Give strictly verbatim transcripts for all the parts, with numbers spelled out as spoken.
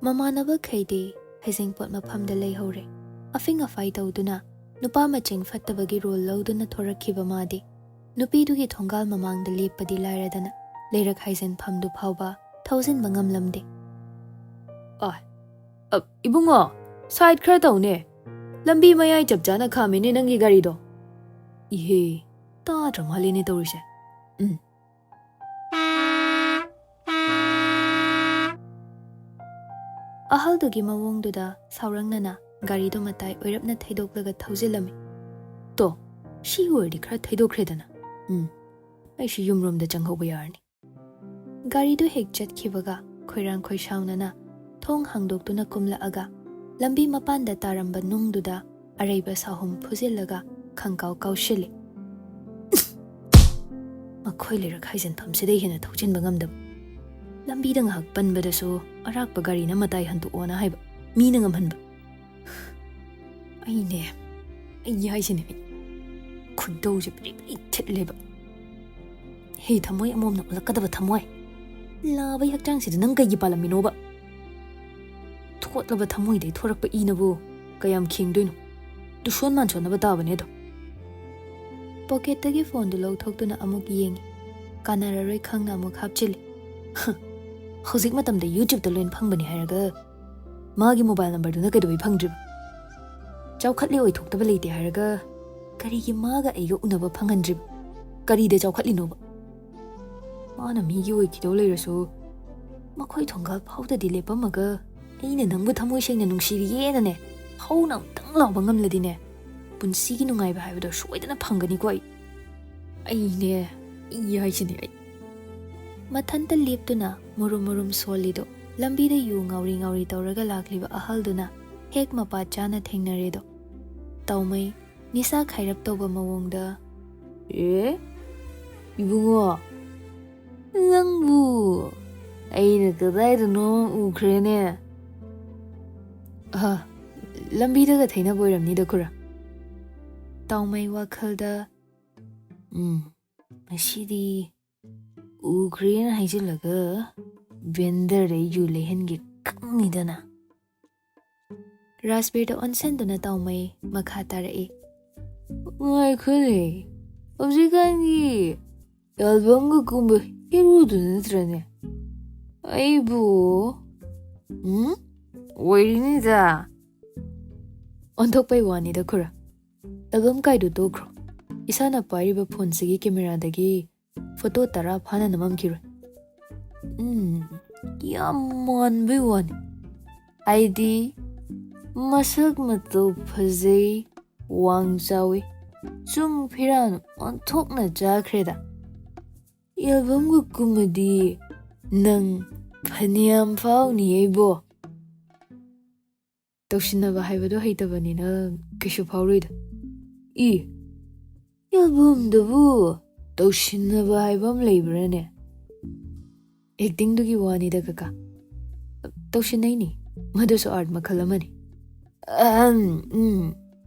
ꯃꯃꯥꯟꯅꯕꯈꯩꯗꯤ ꯍꯩꯖꯤꯡꯄꯣꯠ ꯃꯐꯝꯗ ꯂꯩꯍꯧꯔꯦ꯫ ꯑꯐꯤꯡ ꯑꯐꯥꯏ ꯇꯧꯗꯨꯅ ꯅꯨꯄꯥ ꯃꯆꯤꯡ ꯐꯠꯇꯕꯒꯤ ꯔꯣꯜ ꯂꯧꯗꯨꯅ ꯊꯣꯔꯛꯈꯤꯕ ꯃꯥꯗꯤ ꯅꯨꯄꯤꯗꯨꯒꯤ ꯊꯣꯡꯒꯥꯜ ꯃꯃꯥꯡꯗ ꯂꯦꯞꯄꯗꯤ ꯂꯥꯏꯔꯗꯅ ꯂꯩꯔꯛ ꯍꯥꯏꯖꯤꯟꯐꯝꯗꯨ ꯐꯥꯎꯕ ꯊꯧꯖꯤꯟꯕ ꯉꯝꯂꯝꯗꯦ꯫ ꯑ, ꯑ, ꯏꯕꯨꯡꯉꯣ, ꯁꯥꯏꯗ ꯈꯔ ꯇꯧꯅꯦ꯫ ꯂꯝꯕꯤ ꯃꯌꯥꯏ ꯆꯞ ꯆꯥꯅ ꯈꯥꯝꯃꯤꯅꯦ ꯅꯪꯒꯤ ꯒꯥꯔꯤꯗꯣ꯫ ꯏꯍꯦ, ꯇꯥꯗ꯭ꯔ ꯃꯥꯜꯂꯦꯅꯦ ꯇꯧꯔꯤꯁꯦ꯫ ꯎꯝ꯫ ꯑꯍꯜꯗꯨꯒꯤ ꯃꯑꯣꯡꯗꯨꯗ ꯁꯥꯎꯔꯪꯅꯅ ꯒꯥꯔꯤꯗꯨ ꯃꯇꯥꯏ ꯑꯣꯏꯔꯞꯅ ꯊꯩꯗꯣꯛꯂꯒ ꯊꯧꯖꯤꯜꯂꯝꯃꯤ꯫ ꯇꯣ, ꯁꯤ ꯑꯣꯏꯔꯗꯤ ꯈꯔ ꯊꯩꯗꯣꯛꯈ꯭ꯔꯦꯗꯅ꯫ ꯎꯝ, ꯑꯩꯁꯨ ꯌꯨꯝꯔꯣꯝꯗ ꯆꯪꯍꯧꯕ ꯌꯥꯔꯅꯤ꯫ ꯒꯥꯔꯤꯗꯨ ꯍꯦꯛ ꯆꯠꯈꯤꯕꯒ ꯈꯣꯏꯔꯥꯡ ꯈꯣꯏꯁꯥꯎꯅꯅ ꯊꯣꯡ ꯍꯥꯡꯗꯣꯛꯇꯨꯅ ꯀꯨꯝꯂꯛꯑꯒ ꯂꯝꯕꯤ ꯃꯄꯥꯟꯗ ꯇꯥꯔꯝꯕ ꯅꯨꯡꯗꯨꯗ ꯑꯔꯩꯕ ꯁꯥꯍꯨꯝ ꯐꯨꯖꯤꯜꯂꯒ ꯈꯪꯀꯥꯎ ꯀꯥꯎꯁꯤꯜꯂꯤ꯫ ꯃꯈꯣꯏ ꯂꯩꯔꯛ ꯍꯥꯏꯖꯤꯟꯐꯝꯁꯤꯗꯩ ꯍꯦꯟꯅ ꯊꯧꯖꯤꯟꯕ ꯉꯝꯗꯕ꯫ ꯂꯝꯕꯤꯗ ꯉꯥꯏꯍꯥꯛ ꯄꯟꯕꯗꯁꯨ ꯑꯔꯥꯛꯄ ꯒꯥꯔꯤꯅ ꯃꯇꯥꯏ ꯍꯟꯇꯣꯛꯑꯣꯅ ꯍꯥꯏꯕ, ꯃꯤꯅ ꯉꯝꯍꯟꯕ꯫ ꯑꯩꯅꯦ, ꯑꯩ ꯍꯥꯏꯁꯤꯅꯦ, ꯑꯩ ꯈꯣꯏꯗꯧꯁꯦ ꯄ꯭ꯔꯤ ꯄ꯭ꯔꯤ ꯊꯤꯠꯂꯦꯕ꯫ ꯍꯦ ꯊꯃꯣꯏ ꯑꯃꯣꯝꯅ ꯑꯣꯜꯂꯛꯀꯗꯕ ꯊꯃꯣꯏ, ꯂꯥꯕꯩ ꯍꯛꯆꯥꯡꯁꯤꯗ ꯅꯪ ꯀꯩꯒꯤ ꯄꯥꯜꯂꯝꯃꯤꯅꯣꯕ? ꯊꯣꯠꯂꯕ ꯊꯃꯣꯏꯗꯩ ꯊꯣꯔꯛꯄ ꯏꯅꯕꯨ ꯀꯌꯥꯝ ꯈꯦꯡꯗꯣꯏꯅꯣ? ꯇꯨꯁꯣꯟ ꯃꯥꯟꯁꯣꯟꯅꯕ ꯇꯥꯕꯅꯦ ꯑꯗꯣ꯫ ꯄꯣꯀꯦꯠꯇꯒꯤ ꯐꯣꯟꯗꯨ ꯂꯧꯊꯣꯛꯇꯨꯅ ꯑꯃꯨꯛ ꯌꯦꯡꯉꯤ꯫ ꯀꯥꯟꯅꯔꯔꯣꯏ ꯈꯪꯅ ꯑꯃꯨꯛ ꯍꯥꯞꯆꯤꯜꯂꯤ꯫ ꯍ, ꯍꯧꯖꯤꯛ ꯃꯇꯝꯗ YouTube-ꯇ ꯂꯣꯏꯅ ꯐꯪꯕꯅꯤ ꯍꯥꯏꯔꯒ ꯃꯥꯒꯤ ꯃꯣꯕꯥꯏꯜ ꯅꯝꯕꯔꯗꯨꯅ ꯀꯩꯗꯧꯕꯩ ꯐꯪꯗ꯭ꯔꯤꯕ? ꯆꯥꯎꯈꯠꯂꯦ ꯑꯣꯏꯊꯣꯛꯇꯕ ꯂꯩꯇꯦ ꯍꯥꯏꯔꯒ ꯀꯔꯤꯒꯤ ꯃꯥꯒ ꯑꯩꯒ ꯎꯅꯕ ꯐꯪꯍꯟꯗ꯭ꯔꯤꯕ? ꯀꯔꯤꯗ ꯆꯥꯎꯈꯠꯂꯤꯅꯣꯕ? ꯃꯥꯅ ꯃꯤꯒꯤ ꯑꯣꯏꯈꯤꯗꯧ ꯂꯩꯔꯁꯨ ꯃꯈꯣꯏ ꯊꯣꯡꯒꯥꯜ ꯐꯥꯎꯗꯗꯤ ꯂꯦꯞꯄꯝꯃꯒ ꯑꯩꯅ ꯅꯪꯕꯨ ꯊꯃꯣꯏ ꯁꯦꯡꯅ ꯅꯨꯡꯁꯤꯔꯤꯌꯦꯅꯅꯦ ꯍꯧꯅ ꯑꯃꯨꯛꯇꯪ ꯂꯥꯎꯕ ꯉꯝꯂꯗꯤꯅꯦ ꯄꯨꯟꯁꯤꯒꯤ ꯅꯨꯡꯉꯥꯏꯕ ꯍꯥꯏꯕꯗꯣ ꯁꯣꯏꯗꯅ ꯐꯪꯒꯅꯤꯀꯣ ꯑꯩ꯫ ꯑꯩꯅꯦ, ꯑꯩ ꯍꯥꯏꯁꯤꯅꯦ ꯑꯩ꯫ ꯃꯊꯟꯇ ꯂꯦꯞꯇꯨꯅ ꯃꯨꯔꯨꯝ ꯃꯨꯔꯨꯝ ꯁꯣꯜꯂꯤꯗꯣ ꯂꯝꯕꯤꯗ ꯌꯨ ꯉꯥꯎꯔꯤ ꯉꯥꯎꯔꯤ ꯇꯧꯔꯒ ꯂꯥꯛꯂꯤꯕ ꯑꯍꯜꯗꯨꯅ ꯍꯦꯛ ꯃꯄꯥ ꯆꯥꯅ ꯊꯦꯡꯅꯔꯦꯗꯣ꯫ ꯇꯧꯃꯩ ꯅꯤꯁꯥ ꯈꯥꯏꯔꯞ ꯇꯧꯕ ꯃꯑꯣꯡꯗ, "ꯑꯦ, ꯏꯕꯨꯡꯉꯣ, ꯅꯪꯕꯨ ꯑꯩꯅ ꯀꯗꯥꯏꯗꯅꯣ ꯎꯈ꯭ꯔꯦꯅꯦ꯫ ꯑ, ꯂꯝꯕꯤꯗꯒ ꯊꯦꯡꯅꯕ ꯑꯣꯏꯔꯝꯅꯤꯗ, ꯈꯨꯔꯥ꯫ ꯇꯥꯎꯃꯩ ꯋꯥꯈꯜꯗ, "ꯎꯝ, ꯉꯁꯤꯗꯤ ꯎꯈ꯭ꯔꯦꯅ ꯍꯥꯏꯖꯤꯜꯂꯒ ꯕꯦꯟꯗꯔꯗ ꯌꯨ ꯂꯩꯍꯟꯒꯦ ꯈꯪꯅꯤꯗꯅ"꯫ ꯔꯥꯖꯕꯤꯔꯗ ꯑꯣꯟꯁꯤꯟꯗꯨꯅ ꯇꯥꯎꯃꯩ ꯃꯈꯥ ꯇꯥꯔꯛꯏ꯫ "ꯉꯥꯏꯈꯣꯅꯦ, ꯍꯧꯖꯤꯛꯀꯥꯟꯒꯤ ꯑꯦꯜꯕꯝꯒ ꯀꯨꯝꯕ ꯍꯦꯔꯣꯗꯨ ꯅꯠꯇ꯭ꯔꯅꯦ? ꯑꯩꯕꯨ, ꯎꯝ? ꯑꯣꯏꯔꯤꯅꯤꯗ"꯫ ꯑꯣꯟꯊꯣꯛꯄꯩ ꯋꯥꯅꯤꯗ, ꯈꯨꯔꯥ꯫ ꯑꯦꯜꯕꯝ ꯀꯥꯏꯗꯨ ꯇꯣꯛꯈ꯭ꯔꯣ꯫ ꯏꯁꯥꯅ ꯄꯥꯏꯔꯤꯕ ꯐꯣꯟꯁꯤꯒꯤ ꯀꯦꯃꯦꯔꯥꯗꯒꯤ ꯐꯣꯇꯣ ꯇꯔꯥ ꯐꯥꯅ ꯅꯝꯃꯝꯈꯤꯔꯣꯏ꯫ ꯎꯝ, ꯌꯥꯝ ꯃꯥꯟꯕꯩ ꯋꯥꯅꯤ꯫ ꯑꯩꯗꯤ ꯃꯁꯛ ꯃꯇꯧ ꯐꯖꯩ, ꯋꯥꯡ ꯆꯥꯎꯏ, ꯆꯨꯡ ꯐꯤꯔꯥꯟ ꯑꯣꯟꯊꯣꯛꯅ ꯆꯥꯈ꯭ꯔꯦꯗ꯫ ꯑꯦꯜꯕꯝꯒ ꯀꯨꯝꯃꯗꯤ ꯅꯪ ꯐꯅꯌꯥꯝ ꯐꯥꯎꯅꯤ ꯑꯩꯕꯣ꯫ ꯇꯧꯁꯤꯟꯅꯕ ꯍꯥꯏꯕꯗꯣ ꯍꯩꯇꯕꯅꯤꯅ ꯀꯩꯁꯨ ꯐꯥꯎꯔꯣꯏꯗ꯫ ꯏ, ꯑꯦꯜꯕꯝꯗꯕꯨ ꯇꯧꯁꯤꯟꯅꯕ ꯍꯥꯏꯕ ꯑꯃ ꯂꯩꯕ꯭ꯔꯥꯅꯦ? ꯑꯦꯛꯇꯤꯡꯗꯨꯒꯤ ꯋꯥꯅꯤꯗ, ꯀꯀꯥ꯫ ꯇꯧꯁꯤꯟꯅꯩꯅꯤ, ꯃꯗꯨꯁꯨ ꯑꯥꯔꯠ ꯃꯈꯜ ꯑꯃꯅꯤ꯫ ꯑꯍꯝ, ꯎꯝ꯫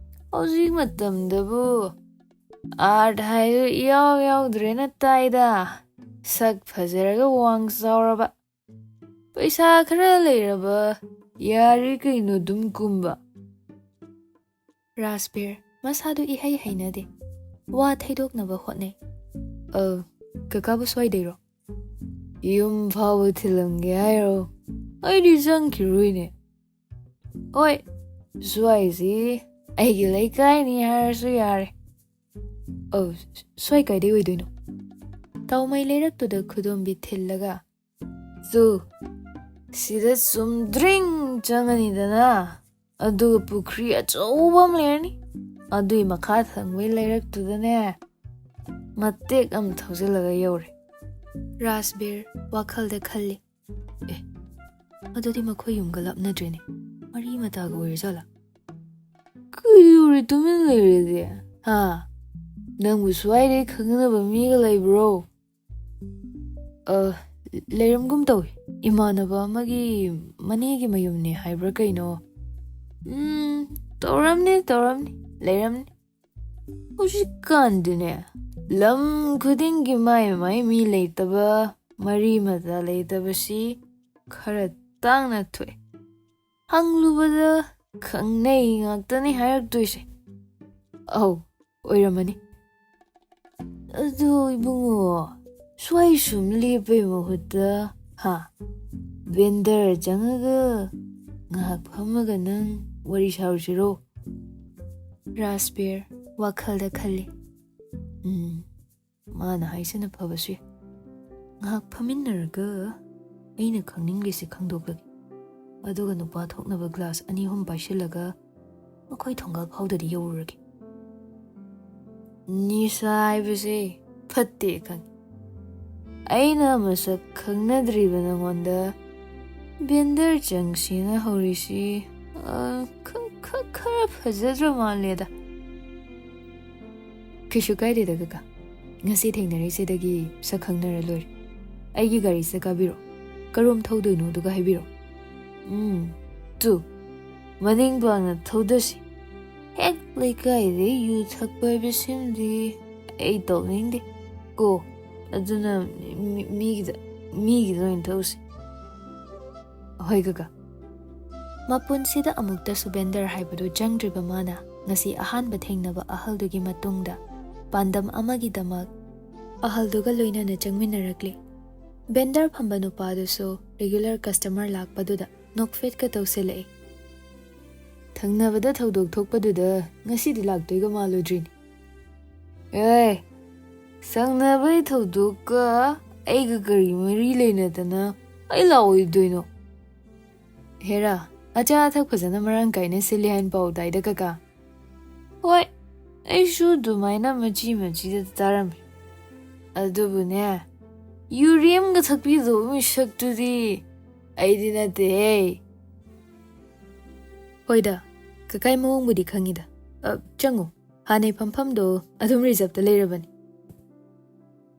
ꯍꯧꯖꯤꯛ ꯃꯇꯝꯗꯕꯨ ꯑꯥꯔꯠ ꯍꯥꯏꯕ ꯏꯌꯥꯎ ꯌꯥꯎꯗ꯭ꯔꯦꯅ ꯇꯥꯏꯗ꯫ ꯁꯛ ꯐꯖꯔꯒ ꯋꯥꯡ ꯆꯥꯎꯔꯕ, ꯄꯩꯁꯥ ꯈꯔ ꯂꯩꯔꯕ, ꯌꯥꯔꯦ ꯀꯩꯅꯣ ꯑꯗꯨꯝ ꯀꯨꯝꯕ꯫ ꯔꯥꯖꯕꯤꯔ ꯃꯁꯥꯗꯨ ꯏꯍꯩ ꯍꯩꯅꯗꯦ꯫ ꯋꯥ ꯊꯩꯗꯣꯛꯅꯕ ꯍꯣꯠꯅꯩ꯫ "ꯑ, ꯀꯀꯥꯕꯨ ꯁ꯭ꯋꯥꯏꯗꯩꯔꯣ?" "ꯌꯨꯝ ꯐꯥꯎꯕ ꯊꯤꯜꯂꯝꯒꯦ ꯍꯥꯏꯔꯣ? ꯑꯩꯗꯤ ꯆꯪꯈꯤꯔꯣꯏꯅꯦ꯫ ꯍꯣꯏ, ꯁ꯭ꯋꯥꯏꯁꯤ ꯑꯩꯒꯤ ꯂꯩꯀꯥꯏꯅꯤ ꯍꯥꯏꯔꯁꯨ ꯌꯥꯔꯦ"꯫ "ꯑꯧ, ꯁ꯭ꯋꯥꯏ ꯀꯥꯏꯗꯩ ꯑꯣꯏꯗꯣꯏꯅꯣ?" ꯇꯥꯎꯃꯩ ꯂꯩꯔꯛꯇꯨꯗ ꯈꯨꯗꯣꯝꯕꯤ ꯊꯤꯜꯂꯒ, "ꯇꯨ, ꯁꯤꯗ ꯆꯨꯝꯗ꯭ꯔꯤꯡ ꯆꯪꯉꯅꯤꯗꯅ, ꯑꯗꯨꯒ ꯄꯨꯈ꯭ꯔꯤ ꯑꯆꯧꯕ ꯑꯃ ꯂꯩꯔꯅꯤ꯫ ꯑꯗꯨꯏ ꯃꯈꯥ ꯊꯪꯕꯒꯤ ꯂꯩꯔꯛꯇꯨꯗꯅꯦ, ꯃꯇꯦꯛ ꯑꯃ ꯊꯧꯖꯤꯜꯂꯒ ꯌꯧꯔꯦ"꯫ ꯔꯥꯖꯕꯤꯔ ꯋꯥꯈꯜꯗ ꯈꯜꯂꯤ, "ꯑꯦ, ꯑꯗꯨꯗꯤ ꯃꯈꯣꯏ ꯌꯨꯝꯒ ꯂꯥꯞꯅꯗ꯭ꯔꯦꯅꯦ꯫ ꯃꯔꯤ ꯃꯇꯥꯒ ꯑꯣꯏꯔꯖꯥꯠꯂꯥ?" "ꯀꯩꯗꯧꯔꯦ ꯇꯨꯃꯤꯟ ꯂꯩꯔꯗꯤ? ꯍꯥ? ꯅꯪꯕꯨ ꯁ꯭ꯋꯥꯏꯗꯩ ꯈꯪꯅꯕ ꯃꯤꯒ ꯂꯩꯕ꯭ꯔꯣ?" ꯑ, ꯂꯩꯔꯝꯒꯨꯝ ꯇꯧꯏ꯫ ꯏꯃꯥꯟꯅꯕ ꯑꯃꯒꯤ ꯃꯅꯦꯒꯤ ꯃꯌꯨꯝꯅꯦ ꯍꯥꯏꯕ꯭ꯔꯥ ꯀꯩꯅꯣ? ꯎꯝ, ꯇꯧꯔꯝꯅꯤ, ꯇꯧꯔꯝꯅꯤ, ꯂꯩꯔꯝꯅꯤ꯫ ꯍꯧꯖꯤꯛꯀꯥꯟꯗꯤꯅꯦ, ꯂꯝ ꯈꯨꯗꯤꯡꯒꯤ ꯃꯥꯏ ꯃꯥꯏ ꯃꯤ ꯂꯩꯇꯕ, ꯃꯔꯤ ꯃꯇꯥ ꯂꯩꯇꯕꯁꯤ ꯈꯔ ꯇꯥꯡꯅ ꯊꯣꯛꯑꯦ꯫ ꯍꯪꯂꯨꯕꯗ ꯈꯪꯅꯩ ꯉꯥꯛꯇꯅꯤ ꯍꯥꯏꯔꯛꯇꯣꯏꯁꯦ꯫ ꯑꯧ, ꯑꯣꯏꯔꯝꯃꯅꯤ꯫ ꯑꯗꯨ ꯏꯕꯨꯡꯉꯣ, ꯁ꯭ꯋꯥꯏ ꯁꯨꯝ ꯂꯦꯞꯄꯩ ꯃꯍꯨꯠꯇ, ꯍꯥ, ꯕꯦꯟꯗꯔ ꯆꯪꯉꯒ ꯉꯥꯏꯍꯥꯛ ꯐꯝꯃꯒ ꯅꯪ ꯋꯥꯔꯤ ꯁꯥꯔꯨꯁꯤꯔꯣ? ꯔꯥꯖꯕꯤꯔ ꯋꯥꯈꯜꯗ ꯈꯜꯂꯤ꯫ ꯎꯝ, ꯃꯥꯅ ꯍꯥꯏꯁꯤꯅ ꯐꯕꯁꯨ ꯌꯥꯏ꯫ ꯉꯥꯏꯍꯥꯛ ꯐꯝꯃꯤꯟꯅꯔꯒ ꯑꯩꯅ ꯈꯪꯅꯤꯡꯂꯤꯁꯤ ꯈꯪꯗꯣꯛꯂꯒꯦ꯫ ꯑꯗꯨꯒ ꯅꯨꯄꯥ ꯊꯣꯛꯅꯕ ꯒ꯭ꯂꯥꯁ ꯑꯅꯤ ꯑꯍꯨꯝ ꯄꯥꯏꯁꯤꯜꯂꯒ ꯃꯈꯣꯏ ꯊꯣꯡꯒꯥꯜ ꯐꯥꯎꯗꯗꯤ ꯌꯧꯔꯨꯔꯒꯦ꯫ ꯅꯤꯁꯥ ꯍꯥꯏꯕꯁꯦ ꯐꯠꯇꯦ ꯈꯪꯉꯤ꯫ ꯑꯩꯅ ꯃꯁꯛ ꯈꯪꯅꯗ꯭ꯔꯤꯕ ꯅꯉꯣꯟꯗ ꯕꯦꯟꯗꯔ ꯆꯪꯁꯤꯅ ꯍꯧꯔꯤꯁꯤ, ꯑ, ꯈ-, ꯈ-, ꯈꯔ ꯐꯖꯗ꯭ꯔ ꯃꯥꯜꯂꯦꯗ꯫ ꯀꯩꯁꯨ ꯀꯥꯏꯗꯦꯗ ꯀꯀꯥ, ꯉꯁꯤ ꯊꯦꯡꯅꯔꯤꯁꯤꯗꯒꯤ ꯁꯛ ꯈꯪꯅꯔ ꯂꯣꯏꯔꯦ꯫ ꯑꯩꯒꯤ ꯒꯥꯔꯤꯁꯤꯗ ꯀꯥꯕꯤꯔꯣ, ꯀꯔꯣꯝ ꯊꯧꯗꯣꯏꯅꯣ ꯑꯗꯨꯒ ꯍꯥꯏꯕꯤꯔꯣ꯫ ꯎꯝ, ꯇꯨ, ꯃꯅꯤꯡ ꯄꯥꯡꯅ ꯊꯧꯗꯁꯤ꯫ ꯍꯦꯛ ꯂꯩꯀꯥꯏꯗ ꯌꯨ ꯊꯛꯄ ꯍꯥꯏꯕꯁꯤꯃꯗꯤ ꯑꯩ ꯇꯧꯅꯤꯡꯗꯦ ꯀꯣ, ꯑꯗꯨꯅ ꯃꯤ-, ꯃꯤꯒꯤꯗ, ꯃꯤꯒꯤꯗ ꯑꯣꯏꯅ ꯊꯧꯁꯤ꯫ ꯍꯣꯏ ꯀꯀꯥ꯫ ꯃꯄꯨꯟꯁꯤꯗ ꯑꯃꯨꯛꯇꯁꯨ ꯕꯦꯟꯗꯔ ꯍꯥꯏꯕꯗꯨ ꯆꯪꯗ꯭ꯔꯤꯕ ꯃꯥꯅ ꯉꯁꯤ ꯑꯍꯥꯟꯕ ꯊꯦꯡꯅꯕ ꯑꯍꯜꯗꯨꯒꯤ ꯃꯇꯨꯡꯗ ꯄꯥꯟꯗꯝ ꯑꯃꯒꯤꯗꯃꯛ ꯑꯍꯜꯗꯨꯒ ꯂꯣꯏꯅꯅ ꯆꯪꯃꯤꯟꯅꯔꯛꯂꯤ꯫ ꯕꯦꯟꯗꯔ ꯐꯝꯕ ꯅꯨꯄꯥꯗꯨꯁꯨ ꯔꯤꯒꯨꯂꯔ ꯀꯁꯇꯃꯔ ꯂꯥꯛꯄꯗꯨꯗ ꯅꯣꯛꯐꯦꯠꯀ ꯇꯧꯁꯤꯜꯂꯛꯏ꯫ ꯊꯪꯅꯕꯗ ꯊꯧꯗꯣꯛ ꯊꯣꯛꯄꯗꯨꯗ ꯉꯁꯤꯗꯤ ꯂꯥꯛꯇꯣꯏꯒ ꯃꯥꯜꯂꯨꯗ꯭ꯔꯤꯅꯤ꯫ ꯑꯦ, ꯁꯪꯅꯕꯩ ꯊꯧꯗꯣꯛꯀ ꯑꯩꯒ ꯀꯔꯤ ꯃꯔꯤ ꯂꯩꯅꯗꯅ ꯑꯩ ꯂꯥꯛꯑꯣꯏꯗꯣꯏꯅꯣ? ꯍꯦꯔꯥ, ꯑꯆꯥ ꯑꯊꯛ ꯐꯖꯅ ꯃꯔꯥꯡ ꯀꯥꯏꯅ ꯁꯤꯜꯂꯤ ꯍꯥꯏꯅ ꯄꯥꯎ ꯇꯥꯏꯗ ꯀꯀꯥ꯫ ꯍꯣꯏ, ꯑꯩꯁꯨ ꯑꯗꯨꯃꯥꯏꯅ ꯃꯆꯤ ꯃꯆꯤꯗ ꯇꯥꯔꯝꯃꯤ꯫ ꯑꯗꯨꯕꯨꯅꯦ, ꯌꯨꯔꯦꯝꯒ ꯊꯛꯄꯤꯗꯧꯕ ꯃꯤꯁꯛꯇꯨꯗꯤ ꯑꯩꯗꯤ ꯅꯠꯇꯦꯍꯦ꯫ ꯍꯣꯏꯗ, ꯀꯀꯥꯏ ꯃꯑꯣꯡꯕꯨꯗꯤ ꯈꯪꯉꯤꯗ꯫ ꯑ, ꯆꯪꯉꯣ, ꯍꯥꯟꯅꯩ ꯐꯝꯐꯝꯗꯣ ꯑꯗꯨꯝ ꯔꯤꯖꯞꯇ ꯂꯩꯔꯕꯅꯤ꯫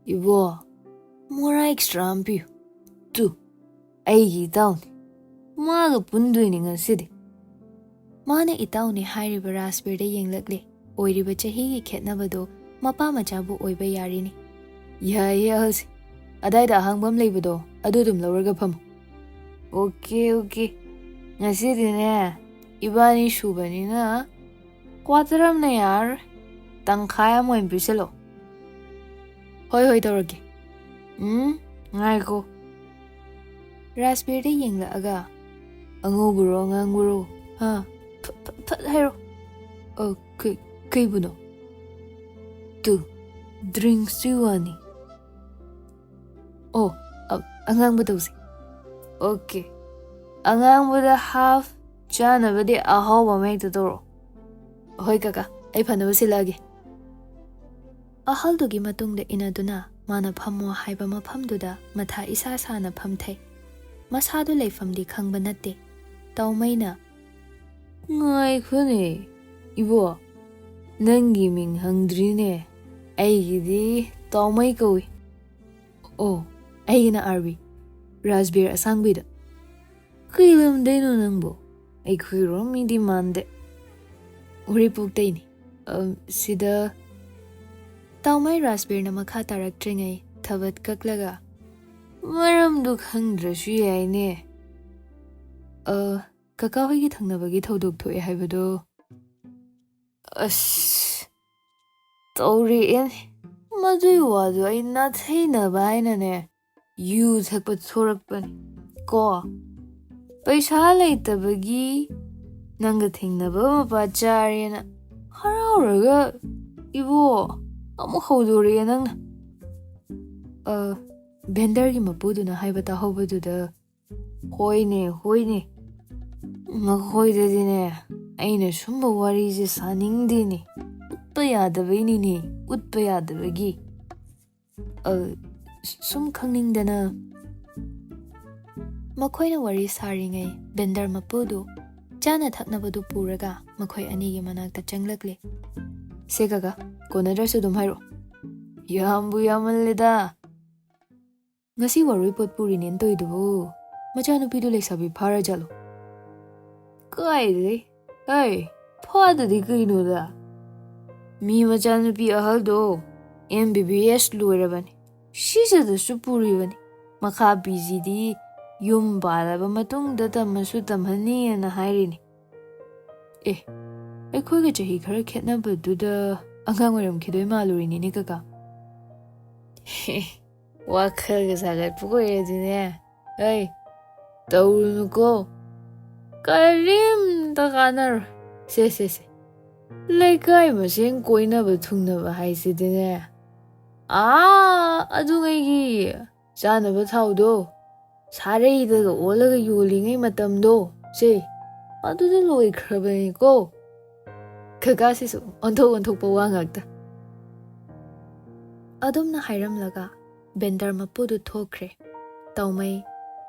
ꯏꯕꯣ, ꯃꯣꯔꯥ ꯑꯦꯛꯁꯇ꯭ꯔꯥ ꯑꯃ ꯄꯤꯌꯨ꯫ ꯇꯨ, ꯑꯩꯒꯤ ꯏꯇꯥꯎꯅꯤ꯫ ꯃꯥꯒ ꯄꯨꯟꯗꯣꯏꯅꯤ ꯉꯁꯤꯗꯤ꯫ ꯃꯥꯅ ꯏꯇꯥꯎꯅꯤ ꯍꯥꯏꯔꯤꯕ ꯔꯥꯖꯕꯤꯔꯗ ꯌꯦꯡꯂꯛꯂꯦ꯫ ꯑꯣꯏꯔꯤꯕ ꯆꯍꯤꯒꯤ ꯈꯦꯠꯅꯕꯗꯣ ꯃꯄꯥ ꯃꯆꯥꯕꯨ ꯑꯣꯏꯕ ꯌꯥꯔꯤꯅꯤ꯫ ꯌꯥꯏꯌꯦ, ꯑꯍꯜꯁꯦ꯫ ꯑꯗꯥꯏꯗ ꯑꯍꯥꯡꯕ ꯑꯃ ꯂꯩꯕꯗꯣ, ꯑꯗꯨ ꯑꯗꯨꯝ ꯂꯧꯔꯒ ꯐꯝꯃꯨ꯫ Okay, okay. ꯉꯁꯤꯗꯤꯅꯦ, ꯏꯕꯥꯅꯤ ꯁꯨꯕꯅꯤꯅ ꯀ꯭ꯋꯥꯇꯔ ꯑꯃꯅ ꯌꯥꯔꯔꯣꯏ꯫ ꯇꯪꯈꯥꯏ ꯑꯃ ꯑꯣꯏꯅ ꯄꯤꯁꯜꯂꯣ꯫ ꯍꯣꯏ, ꯍꯣꯏ, ꯇꯧꯔꯒꯦ꯫ ꯎꯝ, ꯉꯥꯏꯈꯣ꯫ ꯔꯥꯖꯕꯤꯔꯗ ꯌꯦꯡꯂꯛꯑꯒ, "ꯑꯉꯧꯕꯔꯣ, ꯑꯉꯥꯡꯕꯔꯣ? ꯍꯥ? ꯐ-, ꯐ-, ꯐꯠ ꯍꯥꯏꯔꯣ꯫" "ꯑ, ꯀꯩ-, ꯀꯩꯕꯨꯅꯣ?" "ꯇꯨ, ꯗ꯭ꯔꯤꯡꯁꯇꯨꯒꯤ ꯋꯥꯅꯤ꯫" "ꯑꯣ, ꯑ-, ꯑꯉꯥꯡꯕ ꯇꯧꯁꯤ꯫" "ꯑꯣꯀꯦ꯫ ꯑꯉꯥꯡꯕꯗ ꯍꯥꯐ, ꯆꯥꯅꯕꯗꯤ ꯑꯍꯥꯎꯕ ꯑꯃ ꯍꯦꯛꯇ ꯇꯧꯔꯣ꯫" "ꯍꯣꯏ ꯀꯀꯥ, ꯑꯩ ꯐꯅꯕ ꯁꯤꯜꯂꯛꯑꯒꯦ꯫" ꯑꯍꯜꯗꯨꯒꯤ ꯃꯇꯨꯡꯗ ꯏꯟꯅꯗꯨꯅ ꯃꯥꯅ ꯐꯝꯃꯣ ꯍꯥꯏꯕ ꯃꯐꯝꯗꯨꯗ ꯃꯊꯥ ꯏꯁꯥ ꯁꯥꯅ ꯐꯝꯊꯩ꯫ ꯃꯁꯥꯗꯨ ꯂꯩꯐꯝꯗꯤ ꯈꯪꯕ ꯅꯠꯇꯦ꯫ ꯇꯥꯎꯃꯩꯅ, "ꯉꯥꯏꯈꯣꯅꯦ, ꯏꯕꯣ, ꯅꯪꯒꯤ ꯃꯤꯡ ꯍꯪꯗ꯭ꯔꯤꯅꯦ꯫ ꯑꯩꯒꯤꯗꯤ ꯇꯥꯎꯃꯩ ꯀꯧꯏ꯫" "ꯑꯣ, ꯑꯩꯒꯤꯅ ꯑꯥꯔꯕꯤ, ꯔꯥꯖꯕꯤꯔ ꯑꯁꯥꯡꯕꯤꯗ꯫" "ꯀꯩ ꯂꯝꯗꯩꯅꯣ ꯅꯪꯕꯣ? ꯑꯩꯈꯣꯏꯔꯣꯝ ꯃꯤꯗꯤ ꯃꯥꯟꯗꯦ꯫" "ꯎꯔꯤꯄꯣꯛꯇꯩꯅꯤ꯫ ꯑ, ꯁꯤꯗ꯫" ꯇꯥꯎꯃꯩ ꯔꯥꯖꯕꯤꯔꯅ ꯃꯈꯥ ꯇꯥꯔꯛꯇ꯭ꯔꯤꯉꯩ ꯊꯕꯠ ꯀꯛꯂꯒ, "ꯃꯔꯝꯗꯨ ꯈꯪꯗ꯭ꯔꯁꯨ ꯌꯥꯏꯅꯦ꯫ ꯑ, ꯀꯀꯥ ꯍꯣꯏꯒꯤ ꯊꯪꯅꯕꯒꯤ ꯊꯧꯗꯣꯛ ꯊꯣꯛꯑꯦ ꯍꯥꯏꯕꯗꯣ?" "ꯑꯁ, ꯇꯧꯔꯛꯑꯦꯅꯦ꯫ ꯃꯗꯨꯏ ꯋꯥꯗꯣ ꯑꯩ ꯅꯥꯊꯩꯅꯕ ꯍꯥꯏꯅꯅꯦ, ꯌꯨ ꯊꯛꯄ ꯊꯣꯔꯛꯄꯅꯤ꯫ ꯀꯣ, ꯄꯩꯁꯥ ꯂꯩꯇꯕꯒꯤ ꯅꯪꯒ ꯊꯦꯡꯅꯕ ꯃꯄꯥ ꯆꯥꯔꯦꯅ ꯍꯔꯥꯎꯔꯒ, ꯏꯕꯣ, ꯑꯃꯨꯛ ꯍꯧꯗꯣꯔꯛꯑꯦ ꯅꯪꯅ꯫" "ꯑ, ꯚꯦꯟꯗꯔꯒꯤ ꯃꯄꯨꯗꯨꯅ ꯍꯥꯏꯕ ꯇꯥꯍꯧꯕꯗꯨꯗ, ꯍꯣꯏꯅꯦ, ꯍꯣꯏꯅꯦ꯫ ꯃꯈꯣꯏꯗꯗꯤꯅꯦ, ꯑꯩꯅ ꯁꯨꯝꯕ ꯋꯥꯔꯤꯁꯦ ꯁꯥꯅꯤꯡꯗꯦꯅꯦ꯫ ꯎꯠꯄ ꯌꯥꯗꯕꯩꯅꯤꯅꯦ, ꯎꯠꯄ ꯌꯥꯗꯕꯒꯤ꯫ ꯑ, ꯁꯨꯝ ꯈꯪꯅꯤꯡꯗꯅ꯫" ꯃꯈꯣꯏꯅ ꯋꯥꯔꯤ ꯁꯥꯔꯤꯉꯩ ꯚꯦꯟꯗꯔ ꯃꯄꯨꯗꯨ ꯆꯥꯅ ꯊꯛꯅꯕꯗꯨ ꯄꯨꯔꯒ ꯃꯈꯣꯏ ꯑꯅꯤꯒꯤ ꯃꯅꯥꯛꯇ ꯆꯪꯂꯛꯂꯦ꯫ "ꯁꯦ ꯀꯀꯥ, ꯀꯣꯟꯅꯗ꯭ꯔꯁꯨ ꯑꯗꯨꯝ ꯍꯥꯏꯔꯛꯑꯣ꯫" "ꯌꯥꯝꯕꯨ ꯌꯥꯝꯃꯜꯂꯦꯗ꯫ ꯉꯁꯤ ꯋꯥꯔꯣꯏ ꯄꯣꯠ ꯄꯨꯔꯤꯅꯦꯅ ꯇꯧꯔꯤꯗꯨꯕꯨ ꯃꯆꯥꯅꯨꯄꯤꯗꯨ ꯂꯩꯁꯥꯕꯤ ꯐꯥꯔ ꯖꯥꯠꯂꯣ? ꯀꯥꯏꯗꯩ? ꯑꯩ ꯐꯥꯗꯗꯤ ꯀꯩꯅꯣꯗ? ꯃꯤ ꯃꯆꯥꯅꯨꯄꯤ ꯑꯍꯜꯗꯣ ꯑꯦꯝ ꯕꯤ ꯕꯤ ꯑꯦꯁ ꯂꯣꯏꯔꯕꯅꯤ, ꯁꯤꯖꯗꯁꯨ ꯄꯨꯔꯤꯕꯅꯤ꯫ ꯃꯈꯥ ꯄꯤ ꯖꯤꯗꯤ ꯌꯨꯝ ꯄꯥꯜꯂꯕ ꯃꯇꯨꯡꯗ ꯇꯝꯃꯁꯨ ꯇꯝꯍꯟꯅꯤꯅ ꯍꯥꯏꯔꯤꯅꯤ꯫ ꯑꯦ, ꯑꯩꯈꯣꯏꯒ ꯆꯍꯤ ꯈꯔ ꯈꯦꯠꯅꯕꯗꯨꯗ ꯑꯉꯥꯡ ꯑꯣꯏꯔꯝꯈꯤꯗꯣꯏ ꯃꯥꯜꯂꯨꯔꯤꯅꯤꯅꯦ ꯀꯀꯥ꯫ ꯋꯥꯈꯜꯒ ꯁꯥꯒꯠꯄ ꯑꯣꯏꯔꯗꯤꯅꯦ, ꯑꯩ ꯇꯧꯔꯨꯅꯨꯀꯣ, ꯀꯔꯤꯝꯇ ꯀꯥꯟꯅꯔꯣꯏ꯫ ꯁꯦ ꯁꯦ ꯁꯦ, ꯂꯩꯀꯥꯏ ꯃꯁꯦꯟ ꯀꯣꯏꯅꯕ ꯊꯨꯡꯅꯕ ꯍꯥꯏꯁꯤꯗꯤꯅꯦ, ꯑꯥ ꯑꯗꯨꯉꯩꯒꯤ ꯆꯥꯅꯕ ꯊꯥꯎꯗꯣ ꯁꯥꯔꯩꯗꯒ ꯑꯣꯜꯂꯒ ꯌꯣꯜꯂꯤꯉꯩ ꯃꯇꯝꯗꯣ, ꯁꯦ, ꯑꯗꯨꯗ ꯂꯣꯏꯈ꯭ꯔꯕꯅꯤꯀꯣ꯫ ꯀꯀꯥꯁꯤꯁꯨ ꯑꯣꯟꯊꯣꯛ ꯑꯣꯟꯊꯣꯛꯄ ꯋꯥ ꯉꯥꯛꯇ꯫ ꯑꯗꯨꯝꯅ ꯍꯥꯏꯔꯝꯂꯒ ꯕꯦꯟꯗꯔ ꯃꯄꯨꯗꯨ ꯊꯣꯛꯈ꯭ꯔꯦ꯫ ꯇꯥꯎꯃꯩ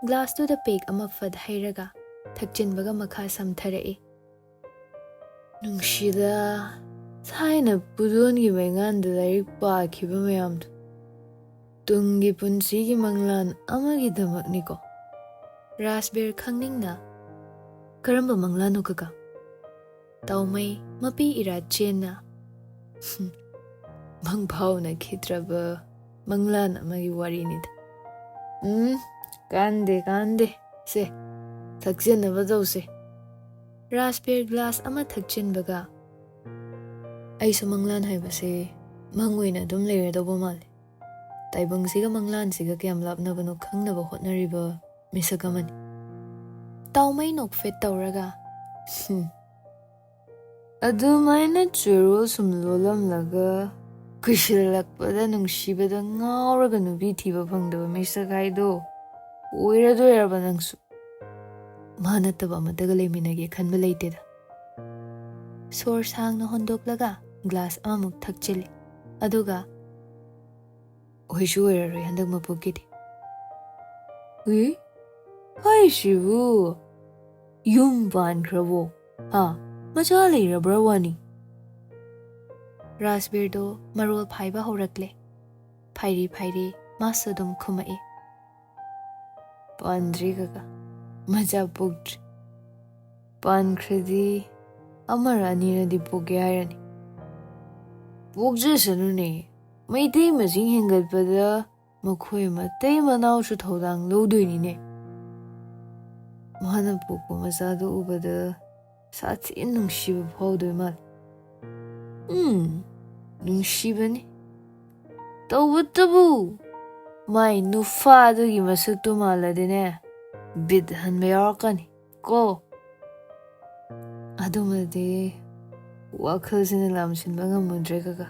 ꯒ꯭ꯂꯥꯁꯇꯨꯗ ꯄꯦꯛ ꯑꯃ ꯐꯠ ꯍꯩꯔꯒ ꯊꯛꯆꯤꯟꯕꯒ ꯃꯈꯥ ꯁꯝꯊꯔꯛꯏ꯫ ꯅꯨꯡꯁꯤꯗ, ꯊꯥꯏꯅ ꯄꯨꯗꯣꯟꯒꯤ ꯃꯩꯉꯥꯟꯗ ꯂꯥꯏꯔꯤꯛ ꯄꯥꯈꯤꯕ ꯃꯌꯥꯝꯗꯣ ꯇꯨꯡꯒꯤ ꯄꯨꯟꯁꯤꯒꯤ ꯃꯪꯂꯥꯟ ꯑꯃꯒꯤꯗꯃꯛꯅꯤꯀꯣ꯫ ꯔꯥꯖꯕꯤꯔ ꯈꯪꯅꯤꯡꯅ, "ꯀꯔꯝꯕ ꯃꯪꯂꯥꯟꯅꯣ ꯀꯀꯥ?" ꯇꯥꯎꯃꯩ ꯃꯄꯤ ꯏꯔꯥ ꯆꯦꯟꯅ, "ꯃꯪꯐꯥꯎꯅꯈꯤꯗ꯭ꯔꯕ ꯃꯪꯂꯥꯟ ꯑꯃꯒꯤ ꯋꯥꯔꯤꯅꯤꯗ꯫ ꯎꯝ, ꯀꯥꯟꯗꯦ, ꯀꯥꯟꯗꯦ꯫ ꯁꯦ, ꯊꯛꯆꯤꯟꯅꯕ ꯇꯧꯁꯦ꯫" ꯔꯥꯖꯕꯤꯔ ꯒ꯭ꯂꯥꯁ ꯑꯃ ꯊꯛꯆꯤꯟꯕꯒ, "ꯑꯩꯁꯨ ꯃꯪꯂꯥꯟ ꯍꯥꯏꯕꯁꯦ ꯃꯪ ꯑꯣꯏꯅ ꯑꯗꯨꯝ ꯂꯩꯔꯗꯧꯕ ꯃꯥꯜꯂꯦ꯫ ꯇꯥꯏꯕꯪꯁꯤꯒ ꯃꯪꯂꯥꯟꯁꯤꯒ ꯀꯌꯥꯝ ꯂꯥꯞꯅꯕꯅꯣ ꯈꯪꯅꯕ ꯍꯣꯠꯅꯔꯤꯕ ꯃꯤꯁꯛ ꯑꯃꯅꯤ꯫" ꯇꯥꯎꯃꯩ ꯅꯣꯛꯐꯦꯠ ꯇꯧꯔꯒ, "ꯍꯨꯝ, ꯑꯗꯨꯃꯥꯏꯅ ꯆꯦꯔꯣꯜ ꯁꯨꯝ ꯂꯣꯜꯂꯝꯂꯒ ꯀꯨꯏꯁꯤꯜꯂꯛꯄꯗ ꯅꯨꯡꯁꯤꯕꯗ ꯉꯥꯎꯔꯒ ꯅꯨꯄꯤ ꯊꯤꯕ ꯐꯪꯗꯕ ꯃꯤꯁꯛ ꯍꯥꯏꯗꯣ ꯑꯣꯏꯔꯗꯣꯏꯔꯕ ꯅꯪꯁꯨ? ꯃꯥ ꯅꯠꯇꯕ ꯑꯃꯠꯇꯒ ꯂꯩꯃꯤꯟꯅꯒꯦ ꯈꯟꯕ ꯂꯩꯇꯦꯗ꯫" ꯁꯣꯔ ꯁꯥꯡꯅ ꯍꯣꯟꯗꯣꯛꯂꯒ ꯒ꯭ꯂꯥꯁ ꯑꯃꯃꯨꯛ ꯊꯛꯆꯤꯜꯂꯤ꯫ ꯑꯗꯨꯒ, "ꯑꯣꯏꯁꯨ ꯑꯣꯏꯔꯔꯣꯏ ꯍꯟꯗꯛ ꯃꯄꯣꯛꯀꯤꯗꯤ꯫" "ꯎꯏ, ꯍꯥꯏꯁꯤꯕꯨ ꯌꯨꯝ ꯄꯥꯟꯈ꯭ꯔꯕꯣ? ꯍꯥ? ꯃꯆꯥ ꯂꯩꯔꯕ꯭ꯔꯥ ꯋꯥꯅꯤ?" ꯔꯥꯖꯕꯤꯔꯗꯣ ꯃꯔꯣꯜ ꯐꯥꯏꯕ ꯍꯧꯔꯛꯂꯦ꯫ ꯐꯥꯏꯔꯤ ꯐꯥꯏꯔꯤ ꯃꯥꯁꯨ ꯑꯗꯨꯝ ꯈꯨꯝꯃꯛꯏ꯫ ꯄꯥꯟꯗ꯭ꯔꯤ ꯀꯀꯥ, ꯃꯆꯥ ꯄꯣꯛꯇ꯭ꯔꯤ꯫ ꯄꯥꯟꯈ꯭ꯔꯗꯤ ꯑꯃꯔ ꯑꯅꯤꯔꯗꯤ ꯄꯣꯛꯀꯦ ꯍꯥꯏꯔꯅꯤ꯫ ꯄꯣꯛꯆꯁꯅꯨꯅꯦ, ꯃꯩꯇꯩ ꯃꯁꯤꯡ ꯍꯦꯟꯒꯠꯄꯗ ꯃꯈꯣꯏ ꯃꯇꯩ ꯃꯅꯥꯎꯁꯨ ꯊꯧꯗꯥꯡ ꯂꯧꯗꯣꯏꯅꯤꯅꯦ꯫ ꯃꯥꯅ ꯄꯣꯛꯄ ꯃꯆꯥꯗꯨ ꯎꯕꯗ ꯁꯥꯊꯤꯅ ꯅꯨꯡꯁꯤꯕ ꯐꯥꯎꯗꯣꯏ ꯃꯥꯜꯂꯦ꯫ ꯎꯝ, ꯅꯨꯡꯁꯤꯕꯅꯤ꯫ ꯇꯧꯕꯇꯕꯨ ꯃꯥꯏ ꯅꯨꯄꯥꯗꯨꯒꯤ ꯃꯁꯛꯇꯨ ꯃꯥꯜꯂꯗꯤꯅꯦ, ꯕꯤꯠ ꯍꯟꯕ ꯌꯥꯎꯔꯛꯀꯅꯤ ꯀꯣ꯫ ꯑꯗꯨꯃꯗꯤ ꯋꯥꯈꯜꯁꯤꯅ ꯂꯥꯝꯁꯤꯟꯕ ꯉꯝꯃꯨꯗ꯭ꯔꯦ ꯀꯀꯥ꯫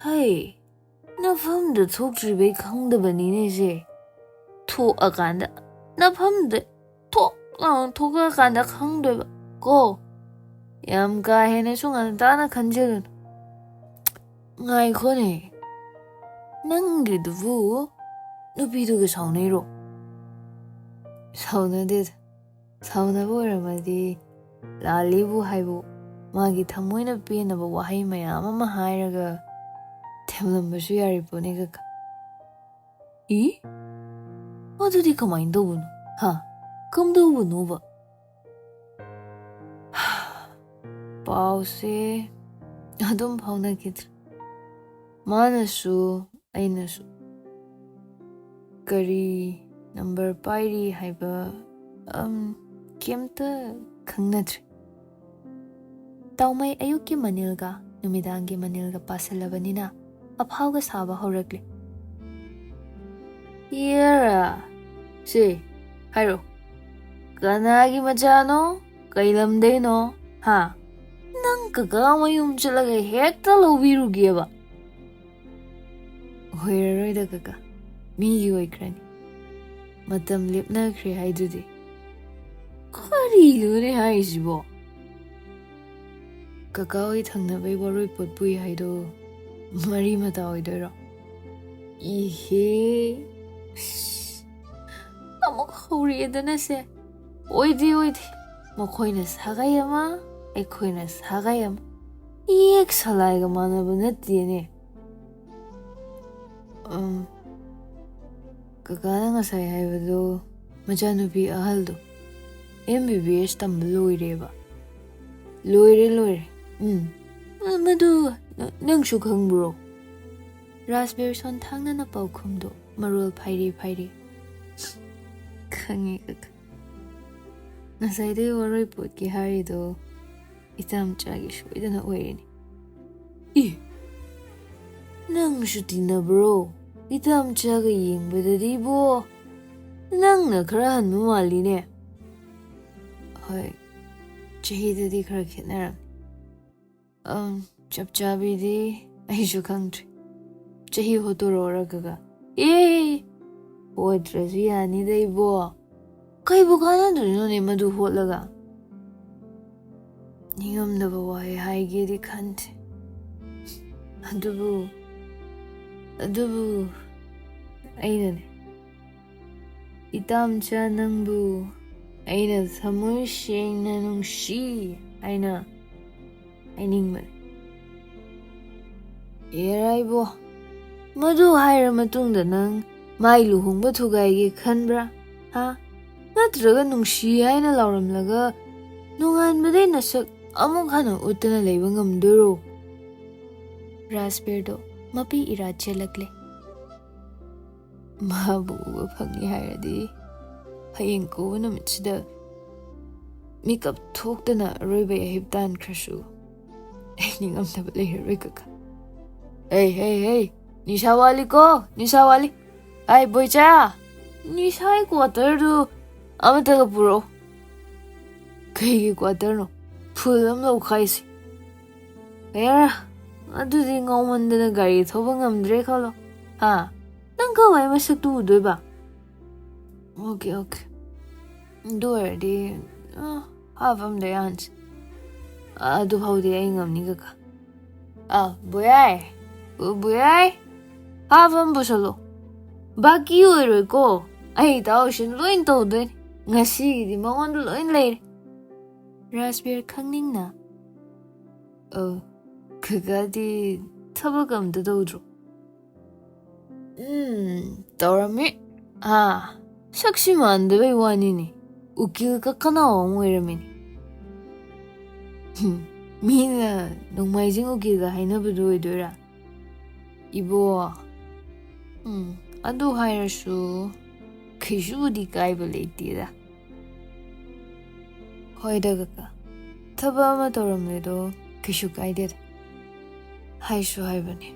ꯍꯩ, ꯅꯐꯝꯗ ꯊꯣꯛꯇ꯭ꯔꯤꯕꯩ ꯈꯪꯗꯕꯅꯤꯅꯦ ꯁꯦ꯫ ꯊꯣꯛꯑꯀꯥꯟꯗ, ꯅꯐꯝꯗ ꯊꯣꯛ ꯂꯥꯎꯅ ꯊꯣꯛꯂꯛꯑꯀꯥꯟꯗ ꯈꯪꯗꯣꯏꯕ ꯀꯣ꯫ ꯌꯥꯝ ꯀꯥ ꯍꯦꯟꯅꯁꯨ ꯉꯟꯇꯥꯅ ꯈꯟꯖꯤꯜꯂꯨꯅꯨ꯫ ꯉꯥꯏꯈꯣꯅꯦ, ꯅꯪꯒꯤꯗꯨꯕꯨ ꯅꯨꯄꯤꯗꯨꯒ ꯁꯥꯎꯅꯩꯔꯣ? ꯁꯥꯎꯅꯗꯦꯗ꯫ ꯁꯥꯎꯅꯕ ꯑꯣꯏꯔꯝꯃꯗꯤ ꯂꯥꯂꯤꯕꯨ ꯍꯥꯏꯕꯨ ꯃꯥꯒꯤ ꯊꯃꯣꯏꯅ ꯄꯦꯟꯅꯕ ꯋꯥꯍꯩ ꯃꯌꯥꯝ ꯑꯃ ꯍꯥꯏꯔꯒ ꯊꯦꯝꯂꯝꯕꯁꯨ ꯌꯥꯔꯤ ꯄꯣꯠꯅꯤ ꯀꯀꯥ꯫ ꯏ? ꯑꯗꯨꯗꯤ ꯀꯃꯥꯏꯅ ꯇꯧꯕꯅꯣ? ꯍꯥ? ꯀꯝꯗꯧꯕꯅꯣꯕ? ꯄꯥꯎꯁꯦ ꯑꯗꯨꯝ ꯐꯥꯎꯅꯈꯤꯗ꯭ꯔꯦ꯫ ꯃꯥꯅꯁꯨ ꯑꯩꯅꯁꯨ ꯀꯔꯤ ꯅꯝꯕꯔ ꯄꯥꯏꯔꯤ ꯍꯥꯏꯕ, ꯑꯝ, ꯀꯩꯝꯇ ꯈꯪꯅꯗ꯭ꯔꯦ꯫ ꯇꯥꯎꯃꯩ ꯑꯌꯨꯛꯀꯤ ꯃꯅꯤꯜꯒ ꯅꯨꯃꯤꯗꯥꯡꯒꯤ ꯃꯅꯤꯜꯒ ꯄꯥꯁꯜꯂꯕꯅꯤꯅ ꯑꯐꯥꯎꯒ ꯁꯥꯕ ꯍꯧꯔꯛꯂꯦ꯫ ꯌꯦꯔꯥ, ꯁꯦ, ꯍꯥꯏꯔꯣ, ꯀꯅꯥꯒꯤ ꯃꯆꯥꯅꯣ? ꯀꯩ ꯂꯝꯗꯩꯅꯣ? ꯍꯥ? ꯅꯪ ꯀꯀꯥ ꯃꯌꯨꯝ ꯆꯠꯂꯒ ꯍꯦꯛꯇ ꯂꯧꯕꯤꯔꯨꯒꯦꯕ꯫ ꯑꯣꯏꯔꯔꯣꯏꯗ ꯀꯀꯥ, ꯃꯤꯒꯤ ꯑꯣꯏꯈ꯭ꯔꯅꯤ꯫ ꯃꯇꯝ ꯂꯦꯞꯅꯈ꯭ꯔꯦ ꯍꯥꯏꯗꯨꯗꯤ꯫ ꯀꯔꯤꯅꯣꯅꯦ ꯍꯥꯏꯁꯤꯕꯣ? ꯀꯀꯥ ꯍꯣꯏ ꯊꯪꯅꯕꯩ ꯋꯥꯔꯣꯏ ꯄꯣꯠꯄꯨꯏ ꯍꯥꯏꯗꯣ ꯃꯔꯤ ꯃꯇꯥ ꯑꯣꯏꯗꯣꯏꯔꯣ? ꯏꯍꯦ, ꯑꯁ, ꯑꯃꯨꯛ ꯍꯧꯔꯛꯑꯦꯗꯅ ꯁꯦ꯫ ꯑꯣꯏꯗꯦ, ꯑꯣꯏꯗꯦ꯫ ꯃꯈꯣꯏꯅ ꯁꯥꯒꯩ ꯑꯃ, ꯑꯩꯈꯣꯏꯅ ꯁꯥꯒꯩ ꯑꯃ꯫ ꯏꯌꯦꯛ ꯁꯂꯥꯏꯒ ꯃꯥꯟꯅꯕ ꯅꯠꯇꯦꯅꯦ꯫ ꯎꯝ, ꯀꯀꯥꯅ ꯉꯁꯥꯏ ꯍꯥꯏꯕꯗꯣ, ꯃꯆꯥꯅꯨꯄꯤ ꯑꯍꯜꯗꯣ ꯑꯦꯝ ꯕꯤ ꯕꯤ ꯑꯦꯁ ꯇꯝꯕ ꯂꯣꯏꯔꯦꯕ? ꯂꯣꯏꯔꯦ, ꯂꯣꯏꯔꯦ꯫ ꯎꯝ꯫ ꯑ, ꯃꯗꯨ ꯅ-, ꯅꯪꯁꯨ ꯈꯪꯕ꯭ꯔꯣ? ꯔꯥꯖꯕꯤꯔ ꯁꯣꯟꯊꯥꯡꯅꯅ ꯄꯥꯎꯈꯨꯝꯗꯣ ꯃꯔꯣꯜ ꯐꯥꯏꯔꯤ ꯐꯥꯏꯔꯤ꯫ ꯈꯪꯉꯦ, ꯀꯀꯥ꯫ ꯉꯁꯥꯏꯗꯩ ꯋꯥꯔꯣꯏ ꯄꯣꯠꯀꯤ ꯍꯥꯏꯔꯤꯗꯣ ꯏꯆꯥꯝꯆꯥꯒꯤ ꯁꯣꯏꯗꯅ ꯑꯣꯏꯔꯤꯅꯤ꯫ ꯏ! ꯅꯪꯁꯨ ꯇꯤꯟꯅꯕ꯭ꯔꯣ? ꯏꯆꯥꯝꯆꯥꯒ ꯌꯦꯡꯕꯗꯗꯤꯕꯣ, ꯅꯪꯅ ꯈꯔ ꯍꯟꯕ ꯃꯥꯜꯂꯤꯅꯦ꯫ ꯍꯣꯏ, ꯆꯍꯤꯗꯗꯤ ꯈꯔ ꯈꯦꯠꯅꯔꯝꯅꯤ꯫ ꯑꯝ, ꯆꯞ ꯆꯥꯕꯤꯗꯤ ꯑꯩꯁꯨ ꯈꯪꯗ꯭ꯔꯦ꯫ ꯆꯍꯤ ꯍꯣꯠꯇꯣꯔꯛꯑꯣꯔ, ꯀꯀꯥ? ꯑꯦ! ꯍꯣꯠꯇ꯭ꯔꯁꯨ ꯌꯥꯅꯤꯗ, ꯏꯕꯣ꯫ ꯀꯩꯕꯨ ꯀꯥꯟꯅꯗꯣꯏꯅꯣꯅꯦ ꯃꯗꯨ ꯍꯣꯠꯂꯒ? ꯅꯤꯡꯉꯝꯗꯕ ꯋꯥꯍꯩ ꯍꯥꯏꯒꯦꯗꯤ ꯈꯟꯗꯦ꯫ ꯑꯗꯨꯕꯨ, ꯑꯗꯨꯕꯨ ꯑꯩꯅꯅꯦ, ꯏꯇꯥꯝꯆꯥ, ꯅꯪꯕꯨ ꯑꯩꯅ ꯊꯃꯣꯏ ꯁꯦꯡꯅ ꯅꯨꯡꯁꯤ ꯍꯥꯏꯅ ꯍꯥꯏꯅꯤꯡꯕꯅꯤ꯫ ꯑꯦꯔꯥ ꯏꯕꯣ, ꯃꯗꯨ ꯍꯥꯏꯔ ꯃꯇꯨꯡꯗ ꯅꯪ ꯃꯥꯏ ꯂꯨꯍꯣꯡꯕ ꯊꯨꯒꯥꯏꯒꯦ ꯈꯟꯕ꯭ꯔꯥ? ꯍꯥ? ꯅꯠꯇ꯭ꯔꯒ ꯅꯨꯡꯁꯤ ꯍꯥꯏꯅ ꯂꯥꯎꯔꯝꯂꯒ ꯅꯣꯡꯉꯥꯟꯕꯗꯩ ꯅꯁꯛ ꯑꯃꯨꯛ ꯍꯟꯅ ꯎꯠꯇꯅ ꯂꯩꯕ ꯉꯝꯗꯣꯏꯔꯣ? ꯔꯥꯖꯕꯤꯔꯗꯣ ꯃꯄꯤ ꯏꯔꯥ ꯆꯦꯜꯂꯛꯂꯦ꯫ ꯃꯥꯕꯨ ꯎꯕ ꯐꯪꯉꯤ ꯍꯥꯏꯔꯗꯤ ꯍꯌꯦꯡ ꯀꯧꯕ ꯅꯨꯃꯤꯠꯁꯤꯗ ꯃꯤꯀꯞ ꯊꯣꯛꯇꯅ ꯑꯔꯣꯏꯕ ꯌꯥꯍꯤꯞ ꯇꯥꯟꯈ꯭ꯔꯁꯨ ꯑꯩ ꯅꯤꯡꯉꯝꯗꯕ ꯂꯩꯔꯔꯣꯏ, ꯀꯀꯥ꯫ ꯍꯩ, ꯍꯩ, ꯍꯩ, ꯅꯤꯁꯥ ꯋꯥꯠꯂꯤꯀꯣ, ꯅꯤꯁꯥ ꯋꯥꯠꯂꯤ꯫ ꯑꯩ ꯕꯣꯏꯆꯥ, ꯅꯤꯁꯥꯒꯤ ꯀ꯭ꯋꯥꯇꯔꯗꯨ ꯑꯃꯠꯇꯒ ꯄꯨꯔꯛꯑꯣ꯫ ꯀꯩꯒꯤ ꯀ꯭ꯋꯥꯇꯔꯅꯣ? ꯐꯨꯜ ꯑꯃ ꯂꯧꯈꯥꯏꯁꯤ꯫ ꯍꯦꯔꯥ, ꯑꯗꯨꯗꯤ ꯉꯥꯎꯃꯟꯗꯅ ꯒꯥꯔꯤ ꯊꯧꯕ ꯉꯝꯗ꯭ꯔꯦ ꯈꯜꯂꯣ꯫ ꯍꯥ? ꯅꯪ ꯀꯃꯥꯏ ꯃꯁꯛꯇꯨ ꯎꯗꯣꯏꯕ? Okay, okay. ꯑꯗꯨ ꯑꯣꯏꯔꯗꯤ, ꯑ, ꯍꯥꯞ ꯑꯝꯗ ꯌꯥꯍꯟꯁꯤ꯫ ꯑꯗꯨ ꯐꯥꯎꯗꯤ ꯑꯩ ꯉꯝꯅꯤ, ꯀꯀꯥ꯫ ꯑ, ꯕꯣꯌꯥꯏ꯫ ꯑ, ꯕꯣꯌꯥꯏ꯫ ꯍꯥꯞ ꯑꯃ ꯄꯨꯁꯜꯂꯣ꯫ ꯕꯥꯀꯤ ꯑꯣꯏꯔꯣꯏꯀꯣ꯫ ꯑꯩ ꯏꯇꯥꯎꯁꯤꯅ ꯂꯣꯏ ꯇꯧꯗꯣꯏꯅꯤ꯫ ꯉꯁꯤꯒꯤꯗꯤ ꯃꯉꯣꯟꯗ ꯂꯣꯏ ꯂꯩꯔꯦ꯫ ꯔꯥꯖꯕꯤꯔ ꯈꯪꯅꯤꯡꯅ, "ꯑ, ꯀꯀꯥꯗꯤ ꯊꯕꯛ ꯑꯝꯇ ꯇꯧꯗ꯭ꯔꯣ?" "ꯎꯝ, ꯇꯧꯔꯝꯃꯤ꯫ ꯑꯥ, ꯁꯛꯁꯤ ꯃꯥꯟꯗꯕꯩ ꯋꯥꯅꯤꯅꯦ, ꯎꯀꯤꯜ ꯀꯛꯀꯅꯥꯎ ꯑꯃ ꯑꯣꯏꯔꯝꯃꯤꯅꯦ꯫ ꯍꯨꯝ, ꯃꯤꯅ ꯅꯣꯡꯃꯥꯏꯖꯤꯡ ꯎꯀꯤꯜꯒ ꯍꯥꯏꯅꯕꯗꯨ ꯑꯣꯏꯗꯣꯏꯔꯥ? ꯏꯕꯣ, ꯎꯝ, ꯑꯗꯨ ꯍꯥꯏꯔꯁꯨ ꯀꯩꯁꯨꯕꯨꯗꯤ ꯀꯥꯏꯕ ꯂꯩꯇꯦꯗ꯫ ꯍꯣꯏꯗ ꯀꯀꯥ, ꯊꯕꯛ ꯑꯃ ꯇꯧꯔꯝꯃꯦꯗꯣ ꯀꯩꯁꯨ ꯀꯥꯏꯗꯦꯗ꯫ ꯍꯥꯏꯁꯨ ꯍꯥꯏꯕꯅꯦ,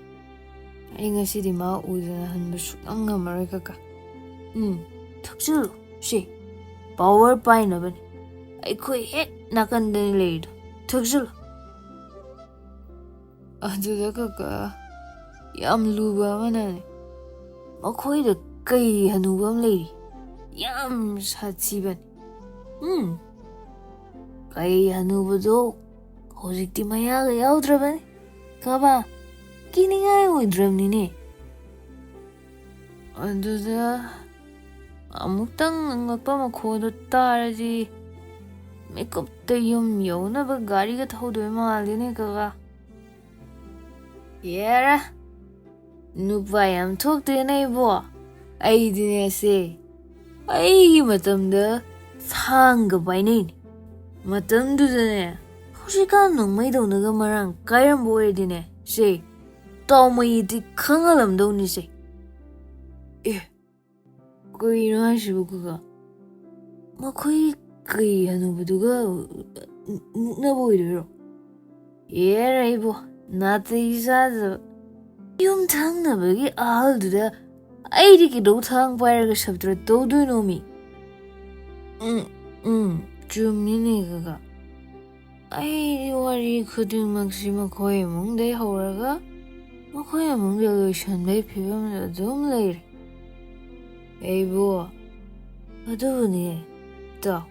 ꯑꯩ ꯉꯁꯤꯗꯤ ꯃꯥ ꯎꯗꯅ ꯍꯟꯕ ꯁꯨꯛꯉꯝ ꯉꯝꯃꯔꯣꯏ ꯀꯀꯥ꯫ ꯎꯝ, ꯊꯛꯆꯤꯜꯂꯨ, ꯁꯤ ꯄꯥꯋꯔ ꯄꯥꯏꯅꯕꯅꯤ꯫ ꯑꯩꯈꯣꯏ ꯍꯦꯛ ꯅꯥꯀꯟꯗꯅꯤ ꯂꯩꯔꯤꯗꯣ, ꯊꯛꯆꯤꯜꯂꯨ꯫ ꯑꯗꯨꯗ ꯀꯀꯥ, ꯌꯥꯝ ꯂꯨꯕ ꯑꯃꯅꯅꯦ, ꯃꯈꯣꯏꯗ ꯀꯩ ꯍꯅꯨꯕ ꯑꯃ ꯂꯩꯔꯤ, ꯌꯥꯝ ꯁꯥꯊꯤꯕꯅꯤ꯫ ꯎꯝ, ꯀꯩ ꯍꯅꯨꯕꯗꯣ ꯍꯧꯖꯤꯛꯇꯤ ꯃꯌꯥꯒ ꯌꯥꯎꯗ꯭ꯔꯕꯅꯤ꯫ ꯀꯕꯥ, ꯀꯤꯅꯤꯡꯉꯥꯏ ꯑꯣꯏꯗ꯭ꯔꯕꯅꯤꯅꯦ꯫ ꯑꯗꯨꯗ ꯑꯃꯨꯛꯇꯪ ꯉꯪꯂꯛꯄ ꯃꯈꯣꯟꯗꯣ ꯇꯥꯔꯗꯤ ꯃꯤꯀꯨꯞꯇ ꯌꯨꯝ ꯌꯧꯅꯕ ꯒꯥꯔꯤꯒ ꯊꯧꯗꯣꯏ ꯃꯥꯜꯂꯤꯅꯦ ꯀꯀꯥ꯫ ꯌꯥꯔꯦ, ꯅꯨꯄꯥ ꯌꯥꯝ ꯊꯣꯛꯇꯦꯅꯦ ꯏꯕꯣ꯫ ꯑꯩꯗꯤꯅꯦ ꯁꯦ, ꯑꯩꯒꯤ ꯃꯇꯝꯗ ꯊꯥꯡꯒ ꯄꯥꯏꯅꯩꯅꯦ꯫ ꯃꯇꯝꯗꯨꯗꯅꯦ, ꯍꯧꯖꯤꯛꯀꯥꯟ ꯅꯣꯡꯃꯩꯗꯧꯅꯒ ꯃꯔꯥꯡ ꯀꯥꯏꯔꯝꯕ ꯑꯣꯏꯔꯗꯤꯅꯦ ꯁꯦ, ꯇꯥꯎꯃꯩꯗꯤ ꯈꯪꯍꯜꯂꯝꯗꯧꯅꯤꯁꯦ꯫ ꯑꯦ, ꯀꯩꯅꯣ ꯍꯥꯏꯁꯤꯕꯨ ꯀꯀꯥ? ꯃꯈꯣꯏ ꯀꯩ ꯍꯅꯨꯕꯗꯨꯒ ꯃꯨꯛꯅꯕ ꯑꯣꯏꯗꯣꯏꯔꯣ? ꯑꯦꯔ ꯏꯕꯣ, ꯅꯥꯇꯩ ꯆꯥꯗꯕ꯫ ꯌꯨꯝ ꯊꯪꯅꯕꯒꯤ ꯑꯍꯜꯗꯨꯗ ꯑꯩꯗꯤ ꯀꯩꯗꯧ ꯊꯥꯡ ꯄꯥꯏꯔꯒ ꯁꯞꯇ꯭ꯔ ꯇꯧꯗꯣꯏꯅꯣ ꯃꯤ? ꯎꯝ, ꯎꯝ, ꯆꯨꯝꯃꯤꯅꯦ ꯀꯀꯥ꯫ ꯑꯩꯗꯤ ꯋꯥꯔꯤ ꯈꯨꯗꯤꯡꯃꯛꯁꯤ ꯃꯈꯣꯏ ꯏꯃꯨꯡꯗꯩ ꯍꯧꯔꯒ ꯃꯈꯣꯏ ꯏꯃꯨꯡꯗ ꯂꯣꯏꯁꯟꯕꯩ ꯐꯤꯕꯝꯗ ꯑꯗꯨꯝ ꯂꯩꯔꯦ꯫ ꯑꯩꯕꯨ, ꯑꯗꯨꯕꯨꯅꯦ, ꯇꯥꯎ,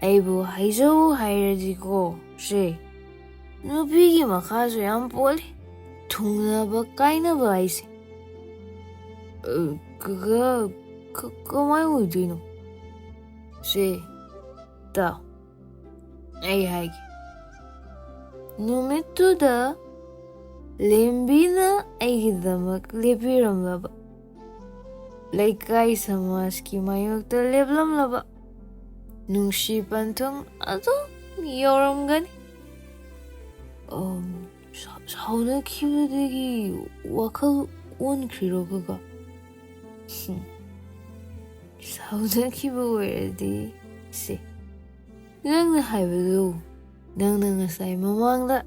ꯑꯩꯕꯨ ꯍꯥꯏꯖꯧ ꯍꯥꯏꯔꯗꯤꯀꯣ, ꯁꯦ, ꯅꯨꯄꯤꯒꯤ ꯃꯈꯥꯁꯨ ꯌꯥꯝ ꯄꯣꯜꯂꯤ꯫ ꯊꯨꯡꯅꯕ ꯀꯥꯏꯅꯕ ꯍꯥꯏꯁꯦ꯫ ꯑ, ꯀ-, ꯀ-, ꯀ-, ꯀꯃꯥꯏ ꯑꯣꯏꯗꯣꯏꯅꯣ? ꯁꯦ, ꯇꯥꯎ, ꯑꯩ ꯍꯥꯏꯒꯦ꯫ ꯅꯨꯃꯤꯠꯇꯨꯗ ꯂꯦꯝꯕꯤꯅ ꯑꯩꯒꯤꯗꯃꯛ ꯂꯦꯞꯄꯤꯔꯝꯂꯕ ꯂꯩꯀꯥꯏ ꯁꯃꯥꯖꯀꯤ ꯃꯥꯌꯣꯛꯇ ꯂꯦꯞꯂꯝꯂꯕ ꯅꯨꯡꯁꯤ ꯄꯟꯊꯨꯡ ꯑꯗꯨꯝ ꯌꯧꯔꯝꯒꯅꯤ꯫ ꯑꯝ, ꯁꯥ- ꯁꯥꯎꯅꯈꯤꯕꯗꯒꯤ ꯋꯥꯈꯜ ꯑꯣꯟꯈ꯭ꯔꯤꯔꯣ ꯀꯀꯥ? ꯍꯨꯝ, ꯁꯥꯎꯅꯈꯤꯕ ꯑꯣꯏꯔꯗꯤ ꯁꯦ, ꯅꯪꯅ ꯍꯥꯏꯕꯗꯨ, ꯅꯪꯅ ꯉꯁꯥꯏ ꯃꯃꯥꯡꯗ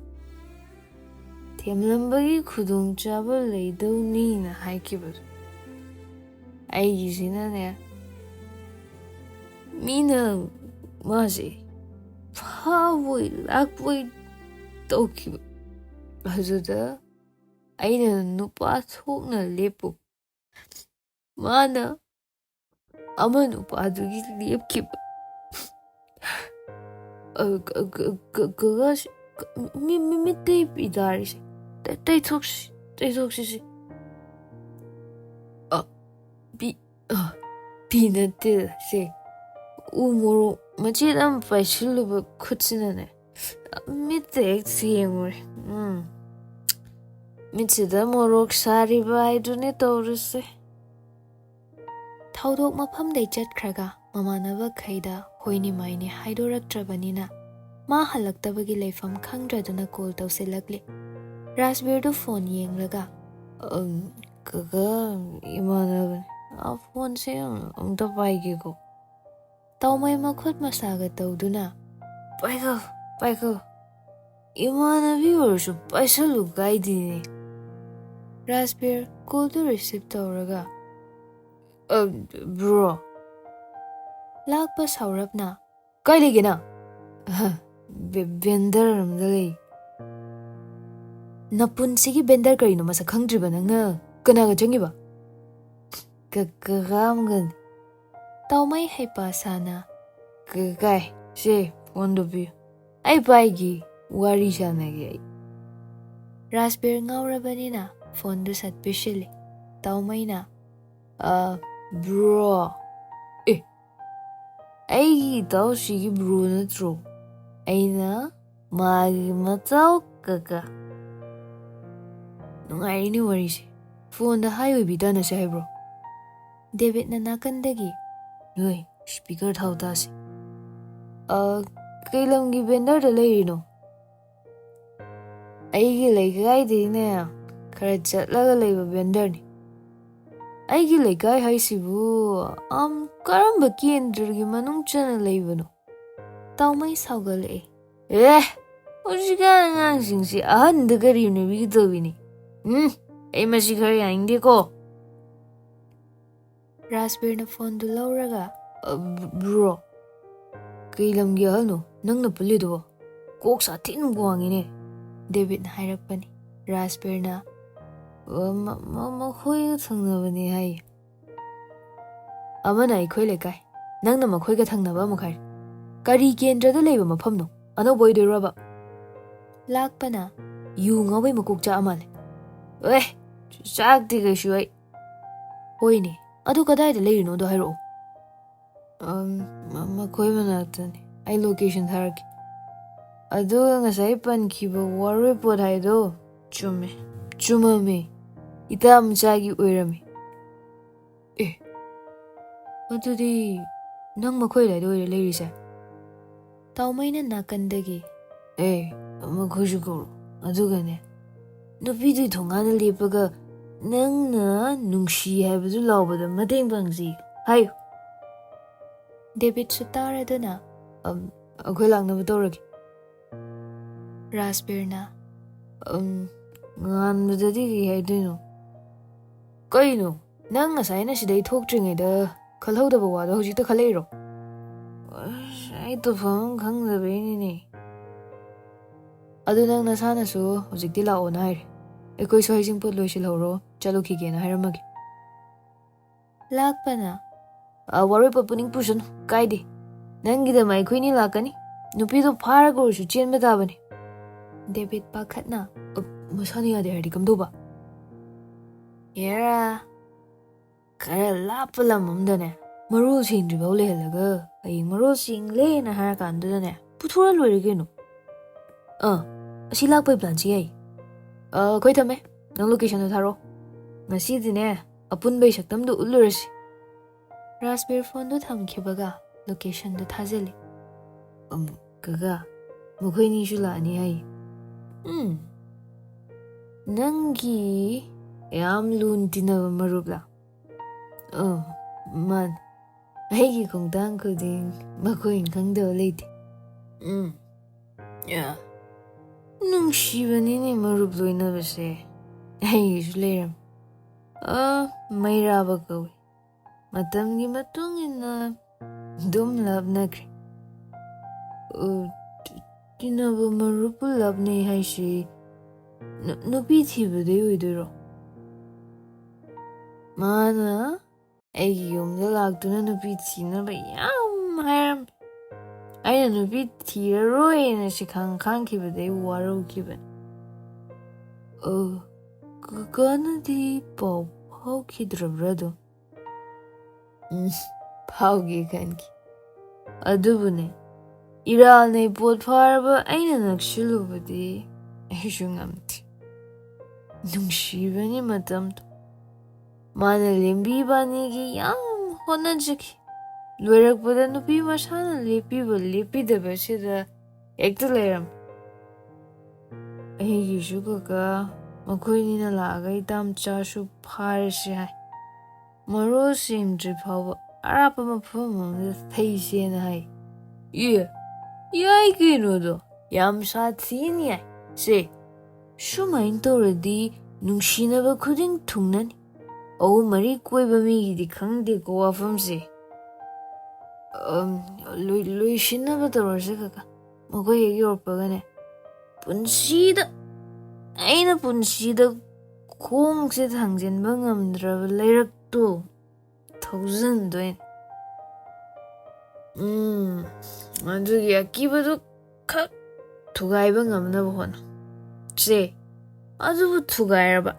ꯊꯦꯝꯂꯝꯕꯒꯤ ꯈꯨꯗꯣꯡꯆꯥꯕ ꯂꯩꯗꯧꯅꯤꯅ ꯍꯥꯏꯈꯤꯕꯗꯨ, ꯑꯩꯒꯤꯁꯤꯅꯅꯦ, ꯃꯤꯅ ꯃꯥꯁꯦ ꯐꯥꯕꯣꯏ ꯂꯥꯛꯄꯣꯏ ꯇꯧꯈꯤꯕ꯫ ꯑꯗꯨꯗ ꯑꯩꯅ ꯅꯨꯄꯥ ꯊꯣꯛꯅ ꯂꯦꯞꯄꯨ, ꯃꯥꯅ ꯑꯃ ꯅꯨꯄꯥꯗꯨꯒꯤ ꯂꯦꯞꯈꯤꯕ꯫ ꯑ, ꯀ- ꯀ- ꯀ- ꯀꯀꯥꯁꯦ, ꯀ- ꯃꯤ- ꯃꯤ- ꯃꯤꯠꯇꯩ ꯄꯤ ꯇꯥꯔꯤꯁꯦ꯫ ꯇꯩ- ꯇꯩꯊꯣꯛꯁꯤ, ꯇꯩꯊꯣꯛꯁꯤꯁꯦ꯫ ꯑ, ꯄꯤ- ꯑ, ꯄꯤ ꯅꯠꯇꯦ ꯁꯦ꯫ ꯎ ꯃꯣꯔꯣꯛ ꯃꯆꯦꯠ ꯑꯃ ꯄꯥꯏꯁꯤꯜꯂꯨꯕ ꯈꯨꯠꯁꯤꯅꯅꯦ, ꯃꯤꯠꯇ ꯍꯦꯛ ꯁꯦꯡꯉꯨꯔꯦ꯫ ꯎꯝ꯫ ꯃꯤꯠꯁꯤꯗ ꯃꯣꯔꯣꯛ ꯁꯥꯔꯤꯕ ꯍꯥꯏꯗꯨꯅꯤ ꯇꯧꯔꯤꯁꯦ꯫ ꯊꯧꯗꯣꯛ ꯃꯐꯝꯗꯩ ꯆꯠꯈ꯭ꯔꯒ ꯃꯃꯥꯟꯅꯕꯈꯩꯗ ꯍꯣꯏꯅꯤ ꯃꯥꯏꯅꯤ ꯍꯥꯏꯗꯣꯔꯛꯇ꯭ꯔꯕꯅꯤꯅ, ꯃꯥ ꯍꯜꯂꯛꯇꯕꯒꯤ ꯂꯩꯐꯝ ꯈꯪꯗ꯭ꯔꯗꯨꯅ ꯀꯣꯜ ꯇꯧꯁꯤꯜꯂꯛꯂꯦ꯫ ꯔꯥꯖꯕꯤꯔꯗꯨ ꯐꯣꯟ ꯌꯦꯡꯂꯒ, "ꯑꯝ, ꯀꯀꯥ, ꯏꯃꯥꯟꯅꯕꯅꯤ꯫ ꯑ, ꯐꯣꯟꯁꯦ ꯑꯝꯇ ꯄꯥꯏꯒꯦꯀꯣ꯫" ꯇꯥꯎꯃꯩ ꯃꯈꯨꯠ ꯃꯁꯥꯒ ꯇꯧꯗꯨꯅ, "ꯄꯥꯏꯈꯣ, ꯄꯥꯏꯈꯣ꯫ ꯏꯃꯥꯟꯅꯕꯤ ꯑꯣꯏꯔꯁꯨ ꯄꯥꯏꯁꯜꯂꯨ ꯀꯥꯏꯗꯦꯅꯦ꯫" ꯔꯥꯖꯕꯤꯔ ꯀꯣꯜꯗꯨ ꯔꯤꯁꯤꯞ ꯇꯧꯔꯒ, "ꯑ, ꯕ꯭ꯔꯣ꯫" ꯂꯥꯛꯄ ꯁꯥꯎꯔꯞꯅ, "ꯀꯥꯏ ꯂꯩꯒꯦ ꯅꯪ?" "ꯑꯍ, ꯕꯦ-, ꯕꯦꯟꯗꯔ ꯑꯝꯗ ꯂꯩ꯫" "ꯅꯄꯨꯟꯁꯤꯒꯤ ꯕꯦꯟꯗꯔ ꯀꯔꯤꯅꯣ ꯃꯁꯛ ꯈꯪꯗ꯭ꯔꯤꯕ ꯅꯪꯅ? ꯀꯅꯥꯒ ꯆꯪꯉꯤꯕ?" "ꯀ-, ꯀꯀꯥ ꯑꯃꯒꯅꯤ꯫" ꯇꯥꯎꯃꯩ ꯍꯩꯄꯥ ꯁꯥꯅ, "ꯀ-, ꯀꯥꯏ, ꯁꯦ, ꯐꯣꯟꯗꯣ ꯄꯤꯌꯨ꯫ ꯑꯩ ꯄꯥꯏꯒꯦ, ꯋꯥꯔꯤ ꯁꯥꯟꯅꯒꯦ ꯑꯩ꯫" ꯔꯥꯖꯕꯤꯔ ꯉꯥꯎꯔꯕꯅꯤꯅ ꯐꯣꯟꯗꯨ ꯁꯠ ꯄꯤꯁꯤꯜꯂꯤ꯫ ꯇꯥꯎꯃꯩꯅ, "ꯑ, ꯕ꯭ꯔꯣ꯫" "ꯑꯦ, ꯑꯩꯒꯤ ꯏꯇꯥꯎꯁꯤꯒꯤ ꯕ꯭ꯔꯣ ꯅꯠꯇ꯭ꯔꯣ?" "ꯑꯩꯅ ꯃꯥꯒꯤ ꯃꯇꯥꯎ ꯀꯀꯥ꯫" ꯅꯨꯡꯉꯥꯏꯔꯤꯅꯦ ꯋꯥꯔꯤꯁꯦ꯫ ꯐꯣꯟꯗ ꯍꯥꯏ ꯑꯣꯏꯕꯤ ꯇꯥꯟꯅꯁꯦ ꯍꯥꯏꯕ꯭ꯔꯣ? ꯗꯦꯕꯤꯠꯅ ꯅꯥꯀꯟꯗꯒꯤ, "ꯅꯣꯏ ꯁ꯭ꯄꯤꯀꯔ ꯊꯥꯎ ꯇꯥꯁꯤ꯫ ꯑ, ꯀꯩ ꯂꯝꯒꯤ ꯕꯦꯟꯗꯔꯗ ꯂꯩꯔꯤꯅꯣ?" "ꯑꯩꯒꯤ ꯂꯩꯀꯥꯏꯗꯩꯅꯦ ꯈꯔ ꯆꯠꯂꯒ ꯂꯩꯕ ꯕꯦꯟꯗꯔꯅꯤ꯫" "ꯑꯩꯒꯤ ꯂꯩꯀꯥꯏ ꯍꯥꯏꯁꯤꯕꯨ, ꯑꯝ, ꯀꯔꯝꯕ ꯀꯦꯟꯗ꯭ꯔꯒꯤ ꯃꯅꯨꯡ ꯆꯟꯅ ꯂꯩꯕꯅꯣ?" ꯇꯥꯎꯃꯩ ꯁꯥꯎꯒꯠꯂꯛꯑꯦ꯫ "ꯑꯦ, ꯍꯧꯖꯤꯛꯀꯥꯟ ꯑꯉꯥꯡꯁꯤꯡꯁꯤ ꯑꯍꯟꯗ ꯀꯔꯤ ꯅꯨꯕꯤꯒ ꯇꯧꯕꯤꯅꯤ? ꯎꯝ, ꯑꯩ ꯃꯁꯤ ꯈꯔ ꯌꯥꯅꯤꯡꯗꯦꯀꯣ꯫" ꯔꯥꯖꯕꯤꯔꯅ ꯐꯣꯟꯗꯨ ꯂꯧꯔꯒ, "ꯑ, ꯕ꯭ꯔꯣ, ꯀꯩ ꯂꯝꯒꯤ ꯑꯍꯜꯅꯣ ꯅꯪꯅ ꯄꯨꯜꯂꯤꯗꯨꯕꯣ? ꯀꯣꯛ ꯁꯥꯊꯤꯅ ꯋꯥꯡꯉꯤꯅꯦ꯫" ꯗꯦꯕꯤꯠꯅ ꯍꯥꯏꯔꯛꯄꯅꯤ꯫ ꯔꯥꯖꯕꯤꯔꯅ, "ꯑ, ꯃ-, ꯃ-, ꯃꯈꯣꯏꯒ ꯊꯪꯅꯕꯅꯤ ꯍꯥꯏꯌꯦ꯫" "ꯑꯃꯅ ꯑꯩꯈꯣꯏ ꯂꯩꯀꯥꯏ, ꯅꯪꯅ ꯃꯈꯣꯏꯒ ꯊꯪꯅꯕ ꯑꯃꯨꯛ ꯍꯥꯏꯔꯤ꯫ ꯀꯔꯤ ꯀꯦꯟꯗ꯭ꯔꯗ ꯂꯩꯕ ꯃꯐꯝꯅꯣ? ꯑꯅꯧꯕ ꯑꯣꯏꯗꯣꯏꯔꯣꯕ?" ꯂꯥꯛꯄꯅ, "ꯌꯨ ꯉꯥꯎꯕꯩ ꯃꯀꯣꯛ ꯆꯥꯛꯑ ꯃꯥꯜꯂꯦ꯫" "ꯑꯦ, ꯆꯥꯛꯇꯦ ꯀꯩꯁꯨ ꯑꯩ꯫" "ꯍꯣꯏꯅꯦ, ꯑꯗꯨ ꯀꯗꯥꯏꯗ ꯂꯩꯔꯤꯅꯣꯗꯣ ꯍꯥꯏꯔꯛꯑꯣ꯫" "ꯑꯝ, ꯃ-, ꯃꯈꯣꯏ ꯃꯅꯥꯛꯇꯅꯤ꯫ ꯑꯩ ꯂꯣꯀꯦꯁꯟ ꯊꯥꯔꯛꯀꯦ꯫ ꯑꯗꯨꯒ ꯉꯁꯥꯏ ꯄꯟꯈꯤꯕ ꯋꯥꯔꯣꯏꯄꯣꯠ ꯍꯥꯏꯗꯣ ꯆꯨꯝꯃꯦ, ꯆꯨꯝꯃꯝꯃꯦ꯫ ꯏꯇꯥ ꯃꯆꯥꯒꯤ ꯑꯣꯏꯔꯝꯃꯤ꯫" "ꯑꯦ, ꯑꯗꯨꯗꯤ ꯅꯪ ꯃꯈꯣꯏ ꯑꯗꯨꯋꯥꯏꯗ ꯑꯣꯏꯔꯦ ꯂꯩꯔꯤꯁꯦ?" ꯇꯥꯎꯃꯩꯅ ꯅꯥꯀꯟꯗꯒꯤ, "ꯑꯦ, ꯃꯈꯣꯏꯁꯨ ꯀꯧꯔꯣ꯫ ꯑꯗꯨꯒꯅꯦ, ꯅꯨꯄꯤꯗꯨꯒꯤ ꯊꯣꯡꯒꯥꯟꯗ ꯂꯦꯞꯄꯒ ꯅꯪꯅ ꯅꯨꯡꯁꯤ ꯍꯥꯏꯕꯗꯨ ꯂꯥꯎꯕꯗ ꯃꯇꯦꯡ ꯄꯥꯡꯁꯤ ꯍꯥꯏꯌꯨ꯫" ꯗꯦꯕꯤꯠꯁꯨ ꯇꯥꯔꯗꯨꯅ, "ꯑꯝ, ꯑꯩꯈꯣꯏ ꯂꯥꯛꯅꯕ ꯇꯧꯔꯒꯦ꯫" ꯔꯥꯖꯕꯤꯔꯅ, "ꯑꯝ, ꯉꯥꯟꯕꯗꯗꯤ ꯀꯩ ꯍꯥꯏꯗꯣꯏꯅꯣ? ꯀꯩꯅꯣ, ꯅꯪ ꯉꯁꯥꯏꯅ ꯁꯤꯗꯩ ꯊꯣꯛꯇ꯭ꯔꯤꯉꯩꯗ ꯈꯜꯍꯧꯗꯕ ꯋꯥꯗꯣ ꯍꯧꯖꯤꯛꯇ ꯈꯜꯂꯛꯏꯔꯣ?" "ꯑꯁ, ꯑꯩ ꯇꯧꯐꯝ ꯑꯃ ꯈꯪꯗꯕꯩꯅꯤꯅꯦ꯫" "ꯑꯗꯨ ꯅꯪ ꯅꯁꯥꯅꯁꯨ ꯍꯧꯖꯤꯛꯇꯤ ꯂꯥꯛꯑꯣꯅ ꯍꯥꯏꯔꯦ꯫ ꯑꯩꯈꯣꯏꯁꯨ ꯍꯩꯖꯤꯡꯄꯣꯠ ꯂꯣꯏꯁꯤꯜꯍꯧꯔꯣ, ꯆꯠꯂꯨꯈꯤꯒꯦꯅ ꯍꯥꯏꯔꯝꯃꯒꯦ꯫" ꯂꯥꯛꯄꯅ, "ꯑ, ꯋꯥꯔꯣꯏꯄꯣꯠ ꯄꯨꯅꯤꯡ ꯄꯨꯁꯅꯨ, ꯀꯥꯏꯗꯦ꯫ ꯅꯪꯒꯤꯗꯃꯛ ꯑꯩꯈꯣꯏꯅꯤ ꯂꯥꯛꯀꯅꯤ꯫ ꯅꯨꯄꯤꯗꯣ ꯐꯥꯔꯒ ꯑꯣꯏꯔꯁꯨ ꯆꯦꯟꯕ ꯇꯥꯕꯅꯤ꯫" ꯗꯦꯕꯤꯠ ꯄꯥꯈꯠꯅ, "ꯑ, ꯃꯁꯥꯅ ꯌꯥꯗꯦ ꯍꯥꯏꯔꯗꯤ ꯀꯝꯗꯧꯕ?" ꯍꯦꯔꯥ, ꯈꯔ ꯂꯥꯞꯄ ꯂꯝ ꯑꯃꯗꯅꯦ, ꯃꯔꯣꯜ ꯁꯦꯡꯗ꯭ꯔꯤꯐꯥꯎ ꯂꯩꯍꯜꯂꯒ ꯍꯌꯦꯡ ꯃꯔꯣꯜ ꯁꯦꯡꯂꯦꯅ ꯍꯥꯏꯔ ꯀꯥꯟꯗꯨꯗꯅꯦ, ꯄꯨꯊꯣꯔꯛꯑ ꯂꯣꯏꯔꯦ ꯀꯩꯅꯣ꯫ "ꯑꯥ, ꯑꯁꯤ ꯂꯥꯛꯄꯩ ꯄ꯭ꯂꯥꯟꯁꯤ ꯌꯥꯏ꯫ ꯑꯥ, ꯑꯩꯈꯣꯏ ꯊꯝꯃꯦ, ꯅꯪ ꯂꯣꯀꯦꯁꯟꯗꯣ ꯊꯥꯔꯛꯑꯣ꯫ ꯉꯁꯤꯗꯤꯅꯦ, ꯑꯄꯨꯟꯕꯩ ꯁꯛꯇꯝꯗꯣ ꯎꯠꯂꯨꯔꯁꯤ꯫ ꯔꯥꯖꯕꯤꯔ ꯐꯣꯟꯗꯨ ꯊꯝꯈꯤꯕꯒ ꯂꯣꯀꯦꯁꯟꯗꯨ ꯊꯥꯖꯤꯜꯂꯤ꯫ "ꯎꯝ, ꯀꯀꯥ, ꯃꯈꯣꯏꯅꯤꯁꯨ ꯂꯥꯛꯑꯅꯤ ꯍꯥꯏ꯫ ꯎꯝ, ꯅꯪꯒꯤ ꯌꯥꯝ ꯂꯨꯅ ꯇꯤꯟꯅꯕ ꯃꯔꯨꯞꯂꯥ?" "ꯑꯣ, ꯃꯥꯅꯦ꯫ ꯑꯩꯒꯤ ꯈꯣꯡꯊꯥꯡ ꯈꯨꯗꯤꯡ ꯃꯈꯣꯏꯅ ꯈꯪꯗꯕ ꯂꯩꯇꯦ꯫" "ꯎꯝ, ꯌꯥ, ꯅꯨꯡꯁꯤꯕꯅꯤꯅꯦ ꯃꯔꯨꯞ ꯂꯣꯏꯅꯕꯁꯦ꯫ ꯑꯩꯒꯤꯁꯨ ꯂꯩꯔꯝꯃꯤ꯫ ꯑ, ꯃꯩꯔꯥꯕ ꯀꯧꯏ꯫ ꯃꯇꯝꯒꯤ ꯃꯇꯨꯡ ꯏꯟꯅ ꯑꯗꯨꯝ ꯂꯥꯞꯅꯈ꯭ꯔꯦ꯫" "ꯑ, ꯇꯤ-, ꯇꯤꯟꯅꯕ ꯃꯔꯨꯞꯄꯨ ꯂꯥꯞꯅꯩ ꯍꯥꯏꯁꯤ ꯅꯨ-, ꯅꯨꯄꯤ ꯊꯤꯕꯗꯩ ꯑꯣꯏꯗꯣꯏꯔꯣ?" "ꯃꯥꯅ ꯑꯩꯒꯤ ꯌꯨꯝꯗ ꯂꯥꯛꯇꯨꯅ ꯅꯨꯄꯤ ꯊꯤꯅꯕ ꯌꯥꯝ ꯍꯥꯏꯔꯝꯃꯤ꯫ ꯑꯩꯅ ꯅꯨꯄꯤ ꯊꯤꯔꯔꯣꯏꯅ ꯁꯤꯈꯥꯡ ꯈꯥꯡꯈꯤꯕꯗꯩ ꯋꯥꯔꯧꯈꯤꯕꯅꯤ꯫" "ꯑ, ꯀꯀꯥꯅꯗꯤ ꯄꯥꯎ ꯐꯥꯎꯈꯤꯗ꯭ꯔꯕ꯭ꯔꯥ ꯑꯗꯨꯝ?" "ꯎꯝ, ꯐꯥꯎꯒꯦ ꯈꯟꯈꯤ꯫ ꯑꯗꯨꯕꯨꯅꯦ, ꯏꯔꯥꯜꯅꯩ ꯄꯣꯠ ꯐꯥꯔꯕ ꯑꯩꯅ ꯅꯛꯁꯤꯜꯂꯨꯕꯗꯤ ꯑꯩꯁꯨ ꯉꯝꯗꯦ꯫ ꯅꯨꯡꯁꯤꯕꯅꯤ ꯃꯇꯝꯗꯣ꯫ ꯃꯥꯅ ꯂꯦꯝꯕꯤꯕ ꯑꯅꯤꯒꯤ ꯌꯥꯝ ꯍꯣꯠꯅꯖꯈꯤ꯫ ꯂꯣꯏꯔꯛꯄꯗ ꯅꯨꯄꯤ ꯃꯁꯥꯅ ꯂꯦꯞꯄꯤꯕ ꯂꯦꯞꯄꯤꯗꯕꯁꯤꯗ ꯍꯦꯛꯇ ꯂꯩꯔꯝꯃꯤ꯫ ꯑꯩꯒꯤꯁꯨ ꯀꯀꯥ, ꯃꯈꯣꯏꯅꯤꯅ ꯂꯥꯛꯑꯒ ꯏꯇꯥꯝꯆꯥꯁꯨ ꯐꯥꯔꯁꯤ ꯍꯥꯏ꯫ ꯃꯔꯣꯜ ꯁꯦꯝꯗ꯭ꯔꯤ ꯐꯥꯎꯕ ꯑꯔꯥꯞꯄ ꯃꯐꯝ ꯑꯃꯗ ꯊꯩꯁꯦꯅ ꯍꯥꯏ꯫" "ꯑꯦ, ꯌꯥꯏ ꯀꯩꯅꯣꯗꯣ, ꯌꯥꯝ ꯁꯥꯊꯤꯅ ꯌꯥꯏ꯫ ꯁꯦ, ꯁꯨꯃꯥꯏꯅ ꯇꯧꯔꯗꯤ ꯅꯨꯡꯁꯤꯅꯕ ꯈꯨꯗꯤꯡ ꯊꯨꯡꯅꯅꯤ꯫ ꯑꯍꯨꯝ ꯃꯔꯤ ꯀꯣꯏꯕ ꯃꯤꯒꯤꯗꯤ ꯈꯪꯗꯦꯀꯣ ꯋꯥꯐꯝꯁꯦ꯫ ꯑꯝ, ꯂꯣꯏ-, ꯂꯣꯏꯁꯤꯟꯅꯕ ꯇꯧꯔꯁꯦ ꯀꯀꯥ, ꯃꯈꯣꯏ ꯍꯦꯛ ꯌꯧꯔꯛꯄꯒꯅꯦ, ꯄꯨꯟꯁꯤꯗ, ꯑꯩꯅ ꯄꯨꯟꯁꯤꯗ ꯈꯣꯡꯁꯦ ꯊꯥꯡꯖꯤꯟꯕ ꯉꯝꯗ꯭ꯔꯕ ꯂꯩꯔꯛꯇꯣ ꯊꯧꯖꯤꯟꯗꯣꯏꯅꯦ꯫ ꯎꯝ, ꯑꯗꯨꯒꯤ ꯑꯀꯤꯕꯗꯨ ꯈꯛ ꯊꯨꯒꯥꯏꯕ ꯉꯝꯅꯕ ꯍꯣꯠꯅꯧ꯫ ꯁꯦ, ꯑꯗꯨꯕꯨ ꯊꯨꯒꯥꯏꯔꯕ,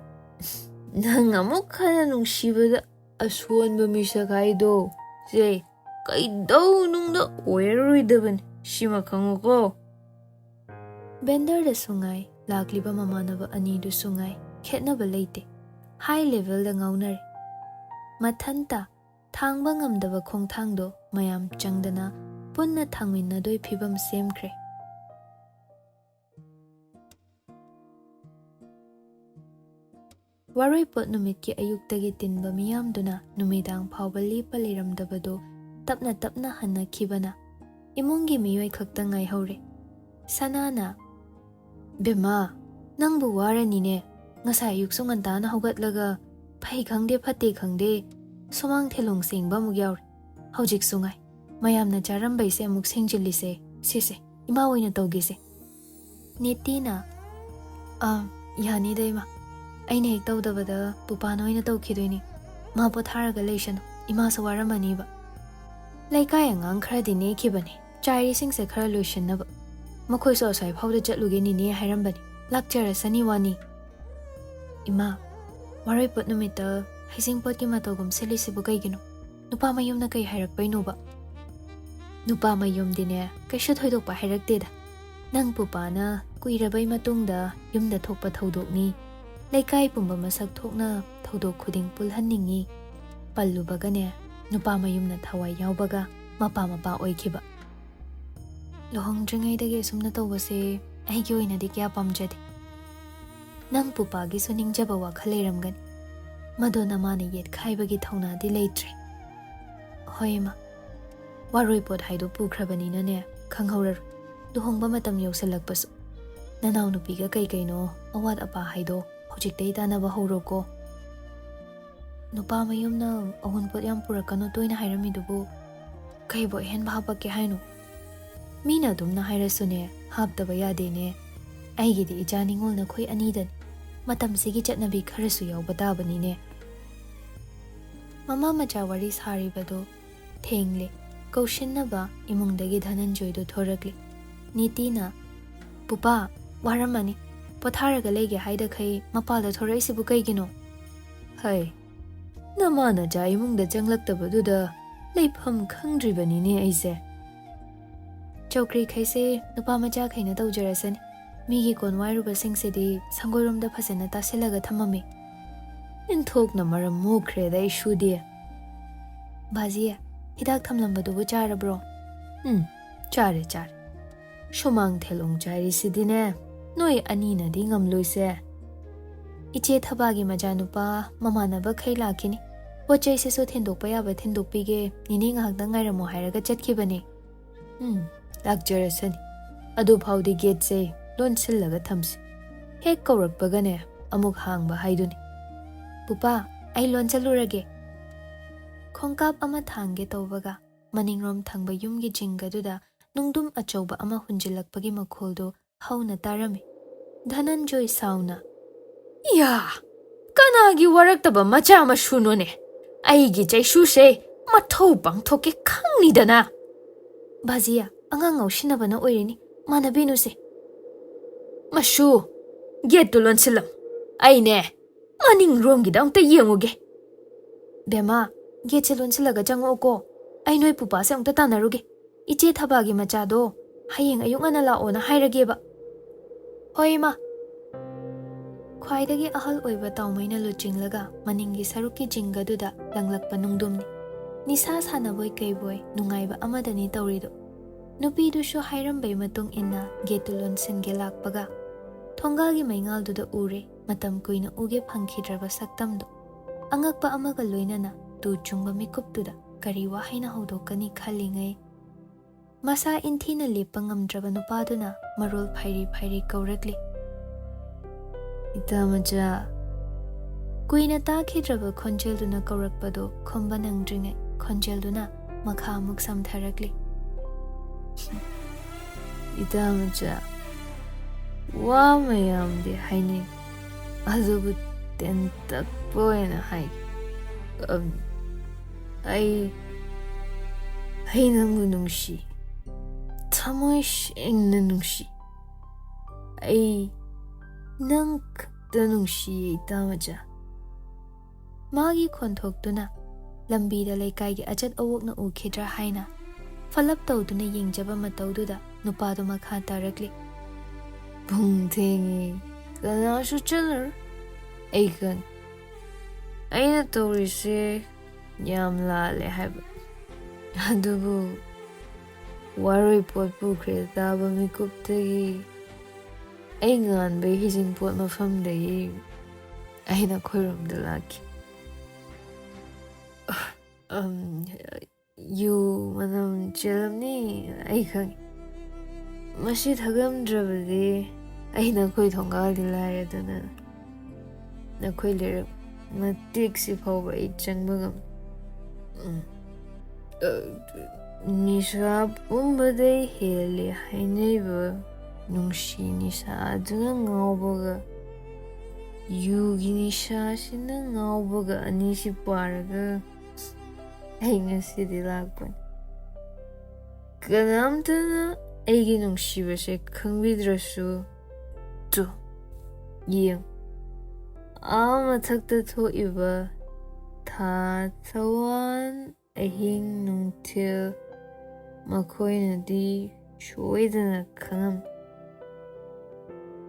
ꯅꯪ ꯑꯃꯨꯛ ꯍꯟꯅ ꯅꯨꯡꯁꯤꯕꯗ ꯑꯁꯣꯟꯕ ꯃꯤꯁꯛ ꯍꯥꯏꯗꯣ, ꯁꯦ, ꯀꯩꯗꯧꯅꯨꯡꯗ ꯑꯣꯏꯔꯔꯣꯏꯗꯕꯅꯤ꯫ ꯁꯤꯃ ꯈꯪꯉꯨꯀꯣ꯫" ꯕꯦꯟꯗꯔꯗꯁꯨ ꯉꯥꯏ, ꯂꯥꯛꯂꯤꯕ ꯃꯃꯥꯟꯅꯕ ꯑꯅꯤꯗꯨꯁꯨ ꯉꯥꯏ, ꯈꯦꯠꯅꯕ ꯂꯩꯇꯦ꯫ ꯍꯥꯏ ꯂꯦꯚꯦꯜꯗ ꯉꯥꯎꯅꯔꯦ꯫ ꯃꯊꯟꯇ ꯊꯥꯡꯕ ꯉꯝꯗꯕ ꯈꯣꯡꯊꯥꯡꯗꯣ ꯃꯌꯥꯝ ꯆꯪꯗꯅ ꯄꯨꯟꯅ ꯊꯥꯡꯃꯤꯟꯅꯗꯣꯏ ꯐꯤꯕꯝ ꯁꯦꯝꯈ꯭ꯔꯦ꯫ ꯋꯥꯔꯣꯏꯄꯣꯠ ꯅꯨꯃꯤꯠꯀꯤ ꯑꯌꯨꯛꯇꯒꯤ ꯇꯤꯟꯕ ꯃꯤꯌꯥꯝꯗꯨꯅ ꯅꯨꯃꯤꯗꯥꯡ ꯐꯥꯎꯕ ꯂꯦꯞꯄ ꯂꯩꯔꯝꯗꯕꯗꯨ ꯇꯞꯅ ꯇꯞꯅ ꯍꯟꯅꯈꯤꯕꯅ ꯏꯃꯨꯡꯒꯤ ꯃꯤꯑꯣꯏ ꯈꯛꯇ ꯉꯥꯏꯍꯧꯔꯦ꯫ ꯁꯅꯥꯅ, "ꯕꯦꯝꯃ, ꯅꯪꯕꯨ ꯋꯥꯔꯅꯤꯅꯦ꯫ ꯉꯁꯥꯏ ꯑꯌꯨꯛꯁꯨ ꯉꯟꯇꯥꯅ ꯍꯧꯒꯠꯂꯒ ꯐꯩ ꯈꯪꯗꯦ ꯐꯠꯇꯦ ꯈꯪꯗꯦ ꯁꯨꯃꯥꯡ ꯊꯦꯂꯣꯡ ꯁꯦꯡꯕ ꯑꯃꯨꯛ ꯌꯥꯎꯔꯦ꯫ ꯍꯧꯖꯤꯛꯁꯨ ꯉꯥꯏ꯫ ꯃꯌꯥꯝꯅ ꯆꯥꯔꯝꯕꯩꯁꯦ ꯑꯃꯨꯛ ꯁꯦꯡꯖꯤꯜꯂꯤꯁꯦ꯫ ꯁꯤꯁꯦ ꯏꯃꯥ ꯑꯣꯏꯅ ꯇꯧꯒꯦꯁꯦ꯫" ꯅꯤꯇꯤꯅ, "ꯑꯥ, ꯌꯥꯅꯤꯗ ꯏꯃꯥ꯫ ꯑꯩꯅ ꯍꯦꯛ ꯇꯧꯗꯕꯗ ꯄꯨꯄꯥꯅ ꯑꯣꯏꯅ ꯇꯧꯈꯤꯗꯣꯏꯅꯤ꯫ ꯃꯥ ꯄꯣꯊꯥꯔꯒ ꯂꯩꯁꯅꯨ꯫ ꯏꯃꯥꯁꯨ ꯋꯥꯔꯝꯃꯅꯤꯕ꯫ ꯂꯩꯀꯥꯏ ꯑꯉꯥꯡ ꯈꯔꯗꯤ ꯅꯦꯛꯈꯤꯕꯅꯦ꯫ ꯆꯥꯏꯔꯤꯁꯤꯡꯁꯦ ꯈꯔ ꯂꯣꯏꯁꯤꯟꯅꯕ꯫ ꯃꯈꯣꯏꯁꯨ ꯑꯁ꯭ꯋꯥꯏ ꯐꯥꯎꯗ ꯆꯠꯂꯨꯒꯦ ꯅꯤꯅꯦ ꯍꯥꯏꯔꯝꯕꯅꯤ꯫ ꯂꯥꯛꯆꯔꯁꯅꯤ ꯋꯥꯅꯤ꯫" "ꯏꯃꯥ, ꯋꯥꯔꯣꯏꯄꯣꯠ ꯅꯨꯃꯤꯠꯇ ꯍꯩꯖꯤꯡꯄꯣꯠꯀꯤ ꯃꯇꯧꯒꯨꯝ ꯁꯤꯜꯂꯤꯁꯤꯕꯨ ꯀꯩꯒꯤꯅꯣ? ꯅꯨꯄꯥ ꯃꯌꯨꯝꯅ ꯀꯩ ꯍꯥꯏꯔꯛꯄꯩꯅꯣꯕ?" "ꯅꯨꯄꯥ ꯃꯌꯨꯝꯗꯤꯅꯦ, ꯀꯩꯁꯨ ꯊꯣꯏꯗꯣꯛꯄ ꯍꯥꯏꯔꯛꯇꯦꯗ꯫ ꯅꯪ ꯄꯨꯄꯥꯅ ꯀꯨꯏꯔꯕꯩ ꯃꯇꯨꯡꯗ ꯌꯨꯝꯗ ꯊꯣꯛꯄ ꯊꯧꯗꯣꯛꯅꯤ꯫ ꯂꯩꯀꯥꯏ ꯄꯨꯝꯕ ꯃꯁꯛ ꯊꯣꯛꯅ ꯊꯧꯗꯣꯛ ꯈꯨꯗꯤꯡ ꯄꯨꯜꯍꯟꯅꯤꯡꯉꯤ" ꯄꯜꯂꯨꯕꯒꯅꯦ, ꯅꯨꯄꯥ ꯃꯌꯨꯝꯅ ꯊꯋꯥꯏ ꯌꯥꯎꯕꯒ ꯃꯄꯥ ꯃꯄꯥ ꯑꯣꯏꯈꯤꯕ꯫ "ꯂꯨꯍꯣꯡꯗ꯭ꯔꯤꯉꯩꯗꯒꯤ ꯑꯁꯨꯝꯅ ꯇꯧꯕꯁꯦ ꯑꯩꯒꯤ ꯑꯣꯏꯅꯗꯤ ꯀꯌꯥ ꯄꯥꯝꯖꯗꯦ꯫ ꯅꯪ ꯄꯨꯄꯥꯒꯤꯁꯨ ꯅꯤꯡꯖꯕ ꯋꯥꯈꯜ ꯂꯩꯔꯝꯒꯅꯤ꯫ ꯃꯗꯣ ꯅꯃꯥꯅ ꯌꯦꯠꯈꯥꯏꯕꯒꯤ ꯊꯧꯅꯥꯗꯤ ꯂꯩꯇ꯭ꯔꯦ꯫" "ꯍꯣꯏ ꯏꯃꯥ, ꯋꯥꯔꯣꯏꯄꯣꯠ ꯍꯥꯏꯗꯣ ꯄꯨꯈ꯭ꯔꯕꯅꯤꯅꯅꯦ, ꯈꯪꯍꯧꯔꯔꯣꯏ꯫ ꯂꯨꯍꯣꯡꯕ ꯃꯇꯝ ꯌꯧꯁꯜꯂꯛꯄꯁꯨ꯫ ꯅꯅꯥꯎꯅꯨꯄꯤꯒ ꯀꯩ ꯀꯩꯅꯣ ꯑꯋꯥꯠ ꯑꯄꯥ ꯍꯥꯏꯗꯣ ꯍꯧꯖꯤꯛꯇꯩ ꯇꯥꯟꯅꯕ ꯍꯧꯔꯣꯀꯣ꯫" "ꯅꯨꯄꯥ ꯃꯌꯨꯝꯅ ꯑꯋꯨꯟꯄꯣꯠ ꯌꯥꯝ ꯄꯨꯔꯛꯀꯅꯨ ꯇꯣꯏꯅ ꯍꯥꯏꯔꯝꯃꯤꯗꯨꯕꯨ ꯀꯩꯕꯨ ꯑꯍꯦꯟꯕ ꯍꯥꯄꯛꯀꯦ ꯍꯥꯏꯅꯣ? ꯃꯤꯅ ꯑꯗꯨꯝꯅ ꯍꯥꯏꯔꯁꯨꯅꯦ, ꯍꯥꯞꯇꯕ ꯌꯥꯗꯦꯅꯦ꯫ ꯑꯩꯒꯤꯗꯤ ꯏꯆꯥ ꯅꯤꯉꯣꯜ ꯅꯈꯣꯏ ꯑꯅꯤꯗꯅꯤ꯫ ꯃꯇꯝꯁꯤꯒꯤ ꯆꯠꯅꯕꯤ ꯈꯔꯁꯨ ꯌꯥꯎꯕ ꯇꯥꯕꯅꯤꯅꯦ꯫" ꯃꯃꯥ ꯃꯆꯥ ꯋꯥꯔꯤ ꯁꯥꯔꯤꯕꯗꯨ ꯊꯦꯡꯂꯦ꯫ ꯀꯧꯁꯤꯟꯅꯕ ꯏꯃꯨꯡꯗꯒꯤ ꯙꯅꯟꯖꯣꯏꯗꯨ ꯊꯣꯔꯛꯂꯦ꯫ ꯅꯤꯇꯤꯅ, "ꯄꯨꯄꯥ, ꯋꯥꯔꯝꯃꯅꯤ꯫ ꯄꯣꯊꯥꯔꯒ ꯂꯩꯒꯦ ꯍꯥꯏꯗꯈꯩ ꯃꯄꯥꯜꯗ ꯊꯣꯔꯛꯏꯁꯤꯕꯨ ꯀꯩꯒꯤꯅꯣ?" "ꯍꯩ, ꯅꯃꯥ ꯅꯆꯥ ꯏꯃꯨꯡꯗ ꯆꯪꯂꯛꯇꯕꯗꯨꯗ ꯂꯩꯐꯝ ꯈꯪꯗ꯭ꯔꯤꯕꯅꯤꯅꯦ ꯑꯩꯁꯦ꯫" "ꯆꯧꯀ꯭ꯔꯤꯈꯩꯁꯦ ꯅꯨꯄꯥ ꯃꯆꯥꯈꯩꯅ ꯇꯧꯖꯔꯁꯅꯤ꯫ ꯃꯤꯒꯤ ꯀꯣꯟ ꯋꯥꯏꯔꯨꯕꯁꯤꯡꯁꯤꯗꯤ ꯁꯪꯒꯣꯏꯔꯣꯝꯗ ꯐꯖꯅ ꯇꯥꯁꯤꯜꯂꯒ ꯊꯝꯃꯝꯃꯤ꯫" "ꯏꯟꯊꯣꯛꯅ ꯃꯔꯝ ꯃꯣꯛꯈ꯭ꯔꯦꯗ ꯑꯩꯁꯨꯗꯤ꯫ ꯕꯥꯖꯤ, ꯍꯤꯗꯥꯛ ꯊꯝꯂꯝꯕꯗꯨꯕꯨ ꯆꯥꯔꯕ꯭ꯔꯣ? ꯎꯝ, ꯆꯥꯔꯦ, ꯆꯥꯔꯦ꯫ ꯁꯨꯃꯥꯡ ꯊꯦꯂꯣꯡ ꯆꯥꯏꯔꯤꯁꯤꯗꯤꯅꯦ, ꯅꯣꯏ ꯑꯅꯤꯅꯗꯤ ꯉꯝꯂꯣꯏꯁꯦ꯫ ꯏꯆꯦ ꯊꯕꯥꯒꯤ ꯃꯆꯥꯅꯨꯄꯥ ꯃꯃꯥꯟꯅꯕꯈꯩ ꯂꯥꯛꯈꯤꯅꯤ꯫ ꯄꯣꯠ ꯆꯩꯁꯤꯁꯨ ꯊꯤꯟꯗꯣꯛꯄ ꯌꯥꯕ ꯊꯤꯟꯗꯣꯛꯄꯤꯒꯦ, ꯅꯦꯅꯦ ꯉꯥꯏꯍꯥꯛꯇꯪ ꯉꯥꯏꯔꯝꯃꯣ ꯍꯥꯏꯔꯒ ꯆꯠꯈꯤꯕꯅꯦ꯫ ꯎꯝ, ꯂꯥꯛꯆꯔꯁꯅꯤ꯫ ꯑꯗꯨꯐꯥꯎꯗꯤ ꯒꯦꯠꯁꯦ ꯂꯣꯟꯁꯤꯜꯂꯒ ꯊꯝꯁꯤ꯫ ꯍꯦꯛ ꯀꯧꯔꯛꯄꯒꯅꯦ, ꯑꯃꯨꯛ ꯍꯥꯡꯕ ꯍꯥꯏꯗꯨꯅꯤ꯫ ꯄꯨꯄꯥ, ꯑꯩ ꯂꯣꯟꯁꯤꯜꯂꯨꯔꯒꯦ꯫ ꯈꯣꯡꯀꯥꯞ ꯑꯃ ꯊꯥꯡꯒꯦ ꯇꯧꯕꯒ, ꯃꯅꯤꯡꯔꯣꯝ ꯊꯪꯕ ꯌꯨꯝꯒꯤ ꯖꯤꯡꯒꯗꯨꯗ ꯅꯨꯡꯗꯨꯝ ꯑꯆꯧꯕ ꯑꯃ ꯍꯨꯟꯖꯤꯜꯂꯛꯄꯒꯤ ꯃꯈꯣꯜꯗꯨ ꯍꯧꯅ ꯇꯥꯔꯝꯃꯤ꯫ ꯙꯅꯟꯖꯣꯏ ꯁꯥꯎꯅ, "ꯏꯌꯥ! ꯀꯅꯥꯒꯤ ꯋꯥꯔꯛꯇꯕ ꯃꯆꯥ ꯃꯁꯨꯅꯣꯅꯦ? ꯑꯩꯒꯤ ꯆꯩꯁꯨꯁꯦ ꯃꯊꯧ ꯄꯥꯡꯊꯣꯛꯀꯦ ꯈꯪꯅꯤꯗꯅ!" "ꯕꯥꯖꯤꯌꯥ, ꯑꯉꯥꯡ ꯉꯥꯎꯁꯤꯟꯅꯕꯅ ꯑꯣꯏꯔꯤꯅꯤ, ꯃꯥꯟꯅꯕꯤꯅꯨꯁꯦ꯫" "ꯃꯁꯨ, ꯒꯦꯠꯇꯨ ꯂꯣꯟꯁꯤꯜꯂꯝ꯫ ꯑꯩꯅꯦ, ꯃꯅꯤꯡ ꯔꯣꯝꯒꯤꯗ ꯑꯝꯇ ꯌꯦꯡꯉꯨꯒꯦ꯫" "ꯕꯦꯝꯃ, ꯒꯦꯠꯁꯦ ꯂꯣꯟꯁꯤꯜꯂꯒ ꯆꯪꯉꯛꯑꯣꯀꯣ꯫ ꯑꯩ ꯅꯣꯏ ꯄꯨꯄꯥꯁꯦ ꯑꯃꯨꯛꯇ ꯇꯥꯟꯅꯔꯨꯒꯦ꯫ ꯏꯆꯦ ꯊꯕꯥꯒꯤ ꯃꯆꯥꯗꯣ ꯍꯌꯦꯡ ꯑꯌꯨꯛ ꯉꯟꯅ ꯂꯥꯛꯑꯣꯅ ꯍꯥꯏꯔꯒꯦꯕ꯫" "ꯍꯣꯏ, ꯏꯃꯥ꯫" ꯈ꯭ꯋꯥꯏꯗꯒꯤ ꯑꯍꯜ ꯑꯣꯏꯕ ꯇꯥꯎꯃꯩꯅ ꯂꯨꯆꯤꯡꯂꯒ ꯃꯅꯤꯡꯒꯤ ꯁꯔꯨꯛꯀꯤ ꯖꯤꯡꯒꯗꯨꯗ ꯂꯪꯂꯛꯄ ꯅꯨꯡꯗꯨꯝꯅꯤ꯫ ꯅꯤꯁꯥ ꯁꯥꯟꯅꯕꯣꯏ ꯀꯩꯕꯣꯏ ꯅꯨꯡꯉꯥꯏꯕ ꯑꯃꯗꯅꯤ ꯇꯧꯔꯤꯗꯨ꯫ ꯅꯨꯄꯤꯗꯨꯁꯨ ꯍꯥꯏꯔꯝꯕꯩ ꯃꯇꯨꯡ ꯏꯟꯅ ꯒꯦꯠꯇꯨ ꯂꯣꯟꯁꯤꯟꯒꯦ ꯂꯥꯛꯄꯒ, ꯊꯣꯡꯒꯥꯜꯒꯤ ꯃꯩꯉꯥꯜꯗꯨꯗ ꯎꯔꯦ ꯃꯇꯝ ꯀꯨꯏꯅ ꯎꯒꯦ ꯐꯪꯈꯤꯗ꯭ꯔꯕ ꯁꯛꯇꯝꯗꯨ꯫ ꯑꯉꯛꯄ ꯑꯃꯒ ꯂꯣꯏꯅꯅ ꯇꯨ ꯆꯨꯡꯕ ꯃꯤꯀꯨꯞꯇꯨꯗ ꯀꯔꯤ ꯋꯥꯍꯩꯅ ꯍꯧꯗꯣꯛꯀꯅꯤ ꯈꯜꯂꯤꯉꯩ, ꯃꯁꯥ ꯏꯟꯊꯤꯅ ꯂꯦꯞꯄ ꯉꯝꯗ꯭ꯔꯕ ꯅꯨꯄꯥꯗꯨꯅ ꯃꯔꯣꯜ ꯐꯩꯔꯤ ꯐꯩꯔꯤ ꯀꯧꯔꯛꯂꯤ, "ꯏꯇꯥ ꯃꯆꯥ!" ꯀꯨꯏꯅ ꯇꯥꯈꯤꯗ꯭ꯔꯕ ꯈꯣꯟꯖꯦꯜꯗꯨꯅ ꯀꯧꯔꯛꯄꯗꯨ ꯈꯨꯝꯕ ꯅꯪꯗ꯭ꯔꯤꯉꯩ, ꯈꯣꯟꯖꯦꯜꯗꯨꯅ ꯃꯈꯥ ꯑꯃꯨꯛ ꯁꯝꯊꯔꯛꯂꯤ, "ꯏꯇꯥ ꯃꯆꯥ, ꯋꯥ ꯃꯌꯥꯝꯗꯤ ꯍꯥꯏꯅꯩ, ꯑꯗꯨꯕꯨ ꯇꯦꯟꯇꯛꯄ ꯑꯣꯏꯅ ꯍꯥꯏꯒꯦ꯫ ꯑꯝ, ꯑꯩ, ꯑꯩ ꯅꯪꯕꯨ ꯅꯨꯡꯁꯤ, ꯊꯃꯣꯏ ꯁꯦꯡꯅ ꯅꯨꯡꯁꯤ꯫ ꯑꯩ ꯅꯪ ꯈꯛꯇ ꯅꯨꯡꯁꯤꯌꯦ, ꯏꯇꯥ ꯃꯆꯥ꯫" ꯃꯥꯒꯤ ꯈꯣꯟꯊꯣꯛꯇꯨꯅ ꯂꯝꯕꯤꯗ ꯂꯩꯀꯥꯏꯒꯤ ꯑꯆꯠ ꯑꯋꯣꯛꯅ ꯎꯈꯤꯗ꯭ꯔꯥ ꯍꯥꯏꯅ ꯐꯂꯞ ꯇꯧꯗꯨꯅ ꯌꯦꯡꯖꯕ ꯃꯇꯧꯗꯨꯗ ꯅꯨꯄꯥꯗꯨ ꯃꯈꯥ ꯇꯥꯔꯛꯂꯤ, "ꯄꯨꯡ ꯊꯦꯡꯉꯦ, ꯀꯅꯥꯁꯨ ꯆꯠꯂꯔꯣꯏ꯫ ꯑꯩ ꯈꯪꯉꯤ꯫ ꯑꯩꯅ ꯇꯧꯔꯤꯁꯦ ꯌꯥꯝ ꯂꯥꯜꯂꯦ ꯍꯥꯏꯕ꯫ ꯑꯗꯨꯕꯨ ꯋꯥꯔꯣꯏ ꯄꯣꯠ ꯄꯨꯈ꯭ꯔꯦ ꯇꯥꯕ ꯃꯤꯀꯨꯞꯇꯒꯤ ꯑꯩ ꯉꯥꯟꯕꯩ ꯍꯤꯖꯤꯡꯄꯣꯠ ꯃꯐꯝꯗꯒꯤ ꯑꯩꯅ ꯈꯣꯏꯔꯣꯝꯗ ꯂꯥꯛꯈꯤ꯫ ꯑꯝ, ꯌꯨ ꯃꯅꯝ ꯆꯦꯜꯂꯝꯅꯤ, ꯑꯩ ꯈꯪꯉꯤ꯫ ꯃꯁꯤ ꯊꯛꯂꯝꯗ꯭ꯔꯕꯗꯤ ꯑꯩ ꯅꯈꯣꯏ ꯊꯣꯡꯒꯥꯜꯗꯤ ꯂꯥꯏꯔꯗꯅ ꯅꯈꯣꯏ ꯂꯩꯔꯛ ꯃꯇꯦꯛꯁꯤ ꯐꯥꯎꯕ ꯑꯩ ꯆꯪꯕ ꯉꯝ-, ꯎꯝ꯫ ꯑ, ꯅꯤꯁꯥ ꯄꯨꯝꯕꯗꯩ ꯍꯦꯜꯂꯦ ꯍꯥꯏꯅꯩꯕ ꯅꯨꯡꯁꯤ ꯅꯤꯁꯥ ꯑꯗꯨꯅ ꯉꯥꯎꯕꯒ ꯌꯨꯒꯤ ꯅꯤꯁꯥꯁꯤꯅ ꯉꯥꯎꯕꯒ ꯑꯅꯤꯁꯤ ꯄꯥꯔꯒ ꯑꯩ ꯉꯁꯤꯗꯤ ꯂꯥꯛꯄꯅꯤ꯫ ꯀꯅꯥꯝꯇꯅ ꯑꯩꯒꯤ ꯅꯨꯡꯁꯤꯕꯁꯦ ꯈꯪꯕꯤꯗ꯭ꯔꯁꯨ, ꯇꯨ, ꯌꯦꯡ, ꯑꯥ ꯃꯊꯛꯇ ꯊꯣꯛꯏꯕ ꯊꯥ, ꯊꯋꯥꯟ, ꯑꯍꯤꯡ, ꯅꯨꯡꯊꯤꯜ, ꯃꯈꯣꯏꯅꯗꯤ ꯁꯣꯏꯗꯅ ꯈꯪꯉꯝ꯫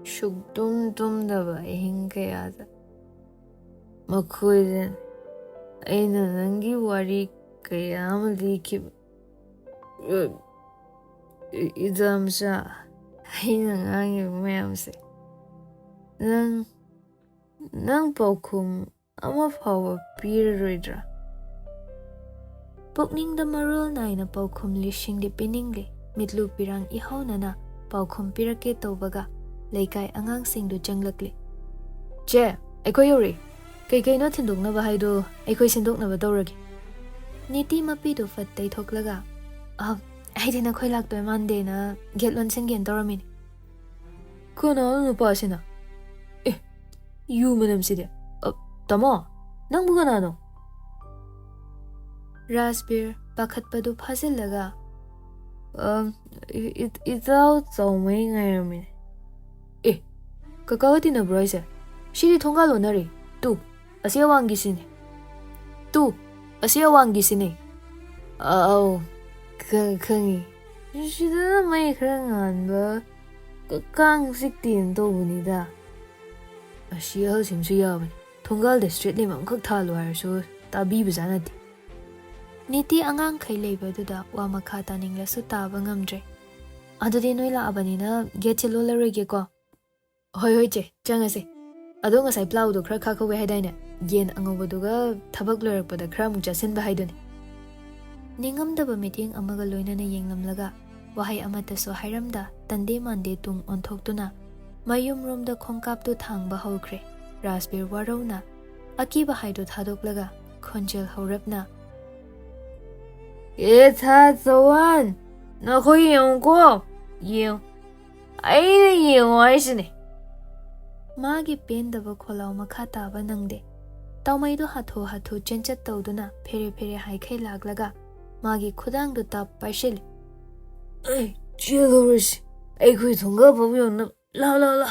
ꯁꯨꯛꯇꯨꯝ ꯇꯨꯝꯗꯕ ꯑꯍꯤꯡ ꯀꯌꯥꯗ ꯃꯈꯣꯏꯗ ꯑꯩꯅ ꯅꯪꯒꯤ ꯋꯥꯔꯤ ꯀꯌꯥ ꯑꯃ ꯂꯤꯈꯤꯕ꯫ ꯏ-, ꯏꯆꯥ ꯃꯆꯥ, ꯑꯩꯅ ꯉꯥꯡꯉꯤꯕ ꯃꯌꯥꯝꯁꯦ ꯅꯪ, ꯅꯪ ꯄꯥꯎꯈꯨꯝ ꯑꯃ ꯐꯥꯎꯕ ꯄꯤꯔꯔꯣꯏꯗ꯭ꯔꯥ? ꯄꯨꯛꯅꯤꯡꯗ ꯃꯔꯣꯜ ꯅꯥꯏꯅ ꯄꯥꯎꯈꯨꯝ ꯂꯤꯁꯤꯡꯗꯤ ꯄꯤꯅꯤꯡꯂꯤ꯫ ꯃꯤꯠꯂꯨ ꯄꯤꯔꯥꯡ ꯏꯍꯧꯅꯅ ꯄꯥꯎꯈꯨꯝ ꯄꯤꯔꯛꯀꯦ ꯇꯧꯕꯒ ꯂꯩꯀꯥꯏ ꯑꯉꯥꯡꯁꯤꯡꯗꯨ ꯆꯪꯂꯛꯂꯤ꯫ "ꯆꯦ, ꯑꯩꯈꯣꯏ ꯌꯧꯔꯛꯏ꯫ ꯀꯩꯀꯩꯅꯣ ꯊꯤꯟꯗꯣꯛꯅꯕ ꯍꯥꯏꯗꯣ ꯑꯩꯈꯣꯏ ꯁꯤꯟꯗꯣꯛꯅꯕ ꯇꯧꯔꯒꯦ꯫" ꯅꯤꯇꯤ ꯃꯄꯤꯗꯨ ꯐꯠ ꯇꯩꯊꯣꯛꯂꯒ, "ꯑ, ꯑꯩꯗꯤ ꯅꯈꯣꯏ ꯂꯥꯛꯇꯣꯏ ꯃꯥꯟꯗꯦꯅ ꯒꯦꯠ ꯂꯣꯟꯁꯤꯟꯒꯦꯅ ꯇꯧꯔꯝꯃꯤꯅꯤ꯫" "ꯀꯅꯥꯅꯣ ꯅꯨꯄꯥꯁꯤꯅ? ꯑꯦ, ꯌꯨ ꯃꯅꯝꯁꯤꯗꯤ꯫ ꯑ, ꯇꯥꯃꯣ, ꯅꯪꯕꯨ ꯀꯅꯥꯅꯣ?" ꯔꯥꯖꯕꯤꯔ ꯄꯥꯈꯠꯄꯗꯨ ꯐꯥꯖꯤꯜꯂꯒ, "ꯑ, ꯏ-, ꯏ-, ꯏꯇꯥꯎ ꯆꯥꯎꯃꯩ ꯉꯥꯏꯔꯝꯃꯤꯅꯦ꯫" "ꯑꯦ, ꯀꯀꯥꯒ ꯇꯤꯟꯅꯕ꯭ꯔꯣ ꯍꯥꯏꯁꯦ? ꯁꯤꯗꯤ ꯊꯣꯡꯒꯥꯜ ꯂꯣꯟꯅꯔꯦ꯫ ꯇꯨ, ꯑꯁꯤ ꯑꯋꯥꯡꯒꯤꯁꯤꯅꯦ꯫ ꯇꯨ, ꯑꯁꯤ ꯑꯋꯥꯡꯒꯤꯁꯤꯅꯦ꯫" "ꯑ-, ꯑꯧ, ꯈ-, ꯈꯪꯉꯤ꯫ ꯁꯤꯗꯅ ꯃꯩ ꯈꯔ ꯉꯥꯟꯕ, ꯀ-, ꯀꯥꯡ ꯆꯤꯛꯇꯦꯅ ꯇꯧꯕꯅꯤꯗ꯫" ꯑꯁꯤ ꯑꯍꯜꯁꯤꯡꯁꯨ ꯌꯥꯕꯅꯤ꯫ ꯊꯣꯡꯒꯥꯜꯗ street lamp ꯑꯃꯈꯛ ꯊꯥꯜꯂꯨ ꯍꯥꯏꯔꯁꯨ ꯇꯥꯕꯤꯕꯖꯥꯠ ꯅꯠꯇꯦ꯫ ꯅꯤꯇꯤ ꯑꯉꯥꯡꯈꯩ ꯂꯩꯕꯗꯨꯗ ꯋꯥ ꯃꯈꯥ ꯇꯥꯅꯤꯡꯂꯁꯨ ꯇꯥꯕ ꯉꯝꯗ꯭ꯔꯦ꯫ "ꯑꯗꯨꯗꯤ ꯅꯣꯏ ꯂꯥꯛꯑꯕꯅꯤꯅ ꯒꯦꯠꯁꯦ ꯂꯣꯜꯂꯔꯣꯏꯒꯦꯀꯣ?" "ꯍꯣꯏ ꯍꯣꯏ ꯆꯦ, ꯆꯪꯉꯁꯦ꯫ ꯑꯗꯣ ꯉꯁꯥꯏ ꯄ꯭ꯂꯥꯎꯗꯣ ꯈꯔ ꯈꯥꯛꯍꯧꯋꯦ ꯍꯥꯏꯗꯥꯏꯅꯦ? ꯌꯦꯟ ꯑꯉꯧꯕꯗꯨꯒ ꯊꯕꯛ ꯂꯣꯏꯔꯛꯄꯗ ꯈꯔ ꯑꯃꯨꯛ ꯆꯥꯁꯤꯟꯕ ꯍꯥꯏꯗꯨꯅꯤ꯫" ꯅꯤꯡꯉꯝꯗꯕ ꯃꯤꯠꯌꯦꯡ ꯑꯃꯒ ꯂꯣꯏꯅꯅ ꯌꯦꯡꯂꯝꯂꯒ ꯋꯥꯍꯩ ꯑꯃꯠꯇꯁꯨ ꯍꯥꯏꯔꯝꯗ ꯇꯟꯗꯦ ꯃꯥꯟꯗꯦ ꯇꯨꯡ ꯑꯣꯟꯊꯣꯛꯇꯨꯅ ꯃꯌꯨꯝꯔꯣꯝꯗ ꯈꯣꯡꯀꯥꯞꯇꯨ ꯊꯥꯡꯕ ꯍꯧꯈ꯭ꯔꯦ꯫ ꯔꯥꯖꯕꯤꯔ ꯋꯥꯔꯧꯅ ꯑꯀꯤꯕ ꯍꯥꯏꯗꯨ ꯊꯥꯗꯣꯛꯂꯒ ꯈꯣꯟꯖꯦꯜ ꯍꯧꯔꯞꯅ, "ꯑꯦ ꯊꯥ ꯆꯧꯋꯥꯟ, ꯅꯈꯣꯏ ꯌꯦꯡꯉꯨꯀꯣ, ꯌꯦꯡꯉꯨ, ꯑꯩꯅ ꯌꯦꯡꯉꯨ ꯍꯥꯏꯁꯤꯅꯦ꯫" ꯃꯥꯒꯤ ꯄꯦꯟꯗꯕ ꯈꯣꯜꯂꯥꯎ ꯃꯈꯥ ꯇꯥꯕ ꯅꯪꯗꯦ꯫ ꯇꯥꯎꯃꯩꯗꯨ ꯍꯥꯊꯨ ꯍꯥꯊꯨ ꯆꯦꯟꯆꯠ ꯇꯧꯗꯨꯅ ꯐꯦꯔꯦ ꯐꯦꯔꯦ ꯍꯥꯏꯈꯩ ꯂꯥꯛꯂꯒ ꯃꯥꯒꯤ ꯈꯨꯗꯥꯡꯗꯨ ꯇꯞ ꯄꯥꯏꯁꯤꯜꯂꯤ꯫ "ꯑꯦ, ꯆꯦꯜꯂꯨꯔꯁꯤ, ꯑꯩꯈꯣꯏ ꯊꯣꯡꯒꯥ ꯐꯥꯎ ꯌꯧꯅ꯫ ꯂꯥ, ꯂꯥ, ꯂꯥ,